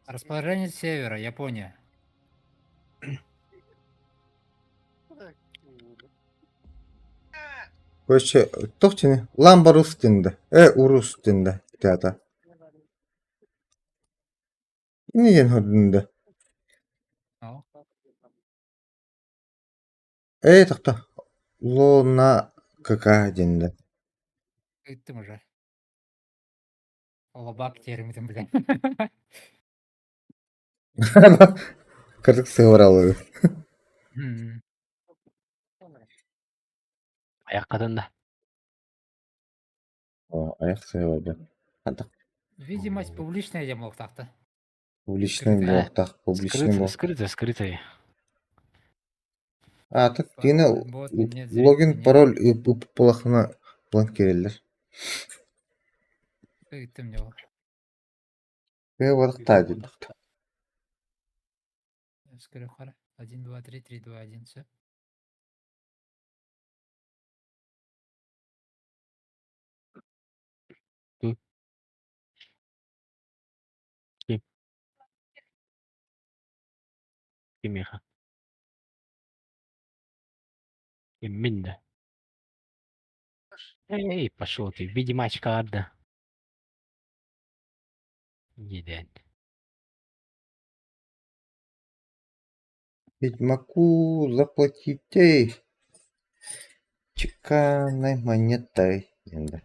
S2: Расположение севера, Япония.
S3: Короче, туох диэни Ламба рус диэн да урус диэн да театр Инньэ диэн көрдүм да Ээ тохто Луна КК диэн да
S2: Ыыттым уже. Олобак термитин билэн.
S3: Кырдык сыһыаралыы
S1: Айаххатын да.
S3: Оо, айах сыһыарда. Хантах
S2: Видимость публичная диэн буолуохтаахта.
S3: публичный буолуохтаах, публичный
S1: Скрытый,
S3: буол.
S1: скрытый, скрытый.
S3: А так тиэнэ
S2: Вот, нет,
S3: логин,
S2: зрителей нет.
S3: пароль ыппылахына булан киирэллэр.
S2: Ыыттым дьэ ол.
S3: Кыа барахтаа диэбит.
S2: Скрыхара. 1, 2, 3, 3, 2, 1, все.
S1: Ким? Кимиэхэ? Киммин да? Эй, пошел ты, ведьмачка ада. Иэдээн.
S3: Ведьмаку заплатите чеканной монетой диэн да.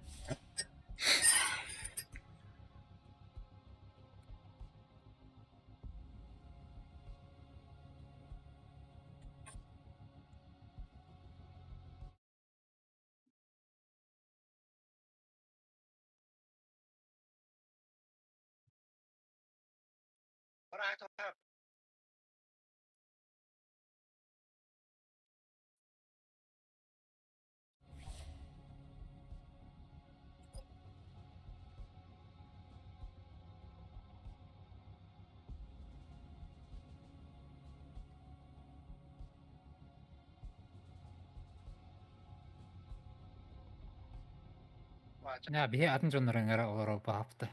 S2: Наа, биһи атын дьоннорун эрэ олорор баапта.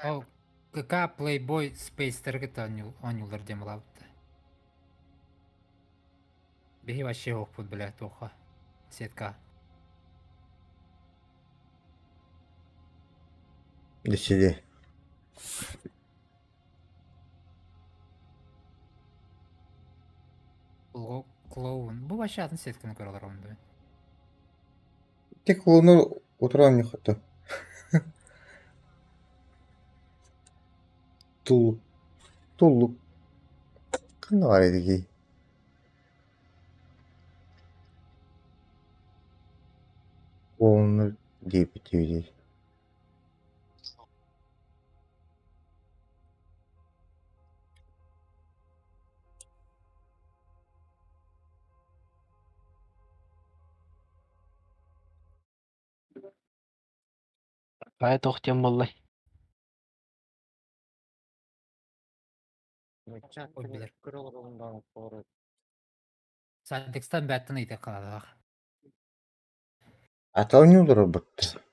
S2: Ол КК Playboy Space'тары кытта оонньууллар диэн булаабыттар. Биһи вообще оһохпут бля туохха сетка.
S3: Десиде.
S2: Клоун. Бу вообще атын сетканы көрө олоробун да.
S3: Те клоуну утуран нюхата. Туллук. Туллук. Ханна баар эдигий? Клоуннар диэбит
S1: Хайа туох диэн буоллай?
S2: Ой, билэр. Садикстан бэттэн ыйытык хаалаах.
S3: Ата оонньуулар ылбыттар.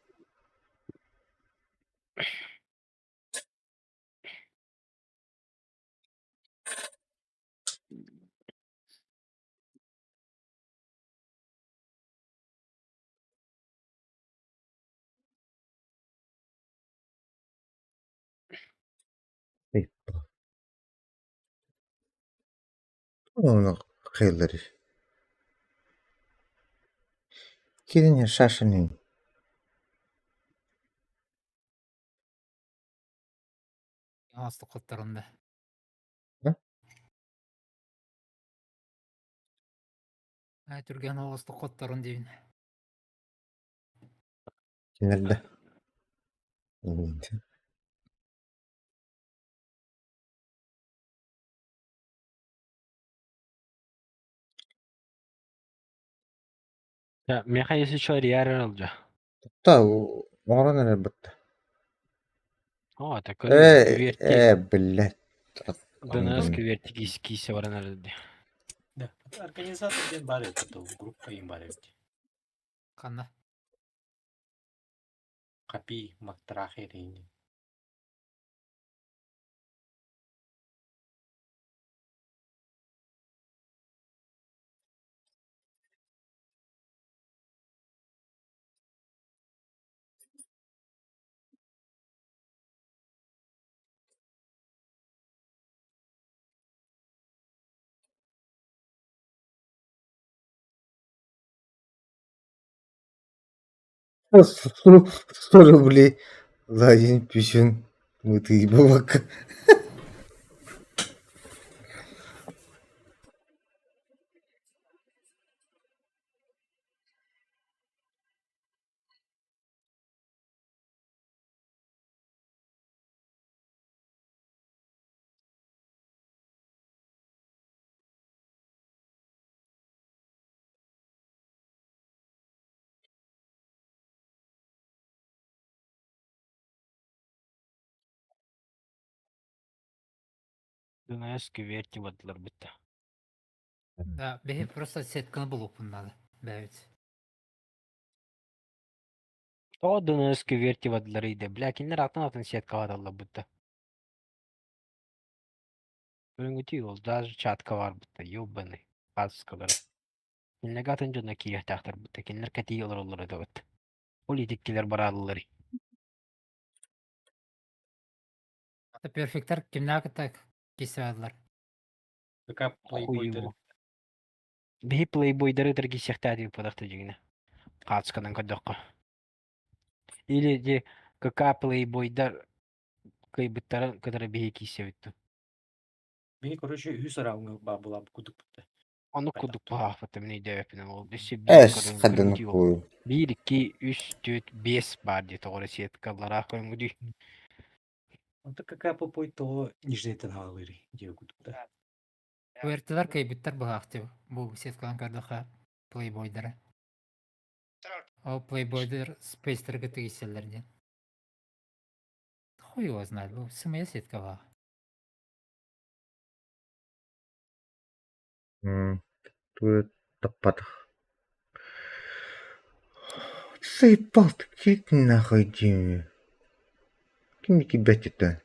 S3: Киирэн Сашаны
S2: Оҥостук хотторунда. Аа, түргэн оҕустук хотторун диибин.
S3: Кинилэр
S1: Да, миэхэ если что реально ылдьа.
S3: Да, оҥорон эрэр бытта.
S1: О, это
S3: Э,
S1: кверти.
S3: э, блядь.
S1: ДНС кверти кисе баран эрэлди.
S4: Да. Организатор диэн баар эбит, группа им баар эбит.
S2: Ханна?
S4: Капи Мактрахерини.
S3: 100 рублей за один писюн мытый бабак.
S1: ДНС кверти бардылар бытта.
S2: Да, биһи просто сетканы булуохпун надо. Бэйэбит.
S1: Тоҕо ДНС кверти бардылар ыйда. Бля, кинилэр атын атын сеткаҕа аталлар бытта. Көрүҥүтүй ол даже чатка баар бытта, ёбаный. Хаскалара. Кинилэргэ атын дьонно киириэхтээхтэр бытта. Кинилэр кэтии олороллор этэ бытта. Ол итиккилэр барааллар.
S2: Перфектар кимнээх кытта киирсэ бардылар?
S4: КК плейбойдары.
S1: Биһи плейбойдары тергисиэхтээтик падахта дьиҥинэ. Хаацканан көрдөххө. Или ди КК плейбойдар кыайбыттарын кытары биһи киирсэбит дуу.
S4: Биһи, короче, үһүс раундҥа баар буолаабыт курдук бутта.
S1: Ону курдук баһаахпыт мин өйдөөбөппүн ол өссө биир
S3: Эс
S1: көрүҥ
S3: хаданы
S1: көрүҥ
S3: хуй.
S1: Биир, икки, үс, түөрт, биэс баар дии тоҕо эрэ сеткалара көрүҥ дии.
S4: Онто КК попой тоҕо нижнейтен хаалыырый диэ курдук да.
S2: Уэртилар кыайбыттар быһаахтыы бу сеткалан көрдөххө плейбойдары. Ол плейбойдар спейстергэ тигисэллэр диэн. Хуй его знает, бу сымыйа сетка баар.
S3: Таппатах. Заебал ты, нахуй иди. Ким кибет это?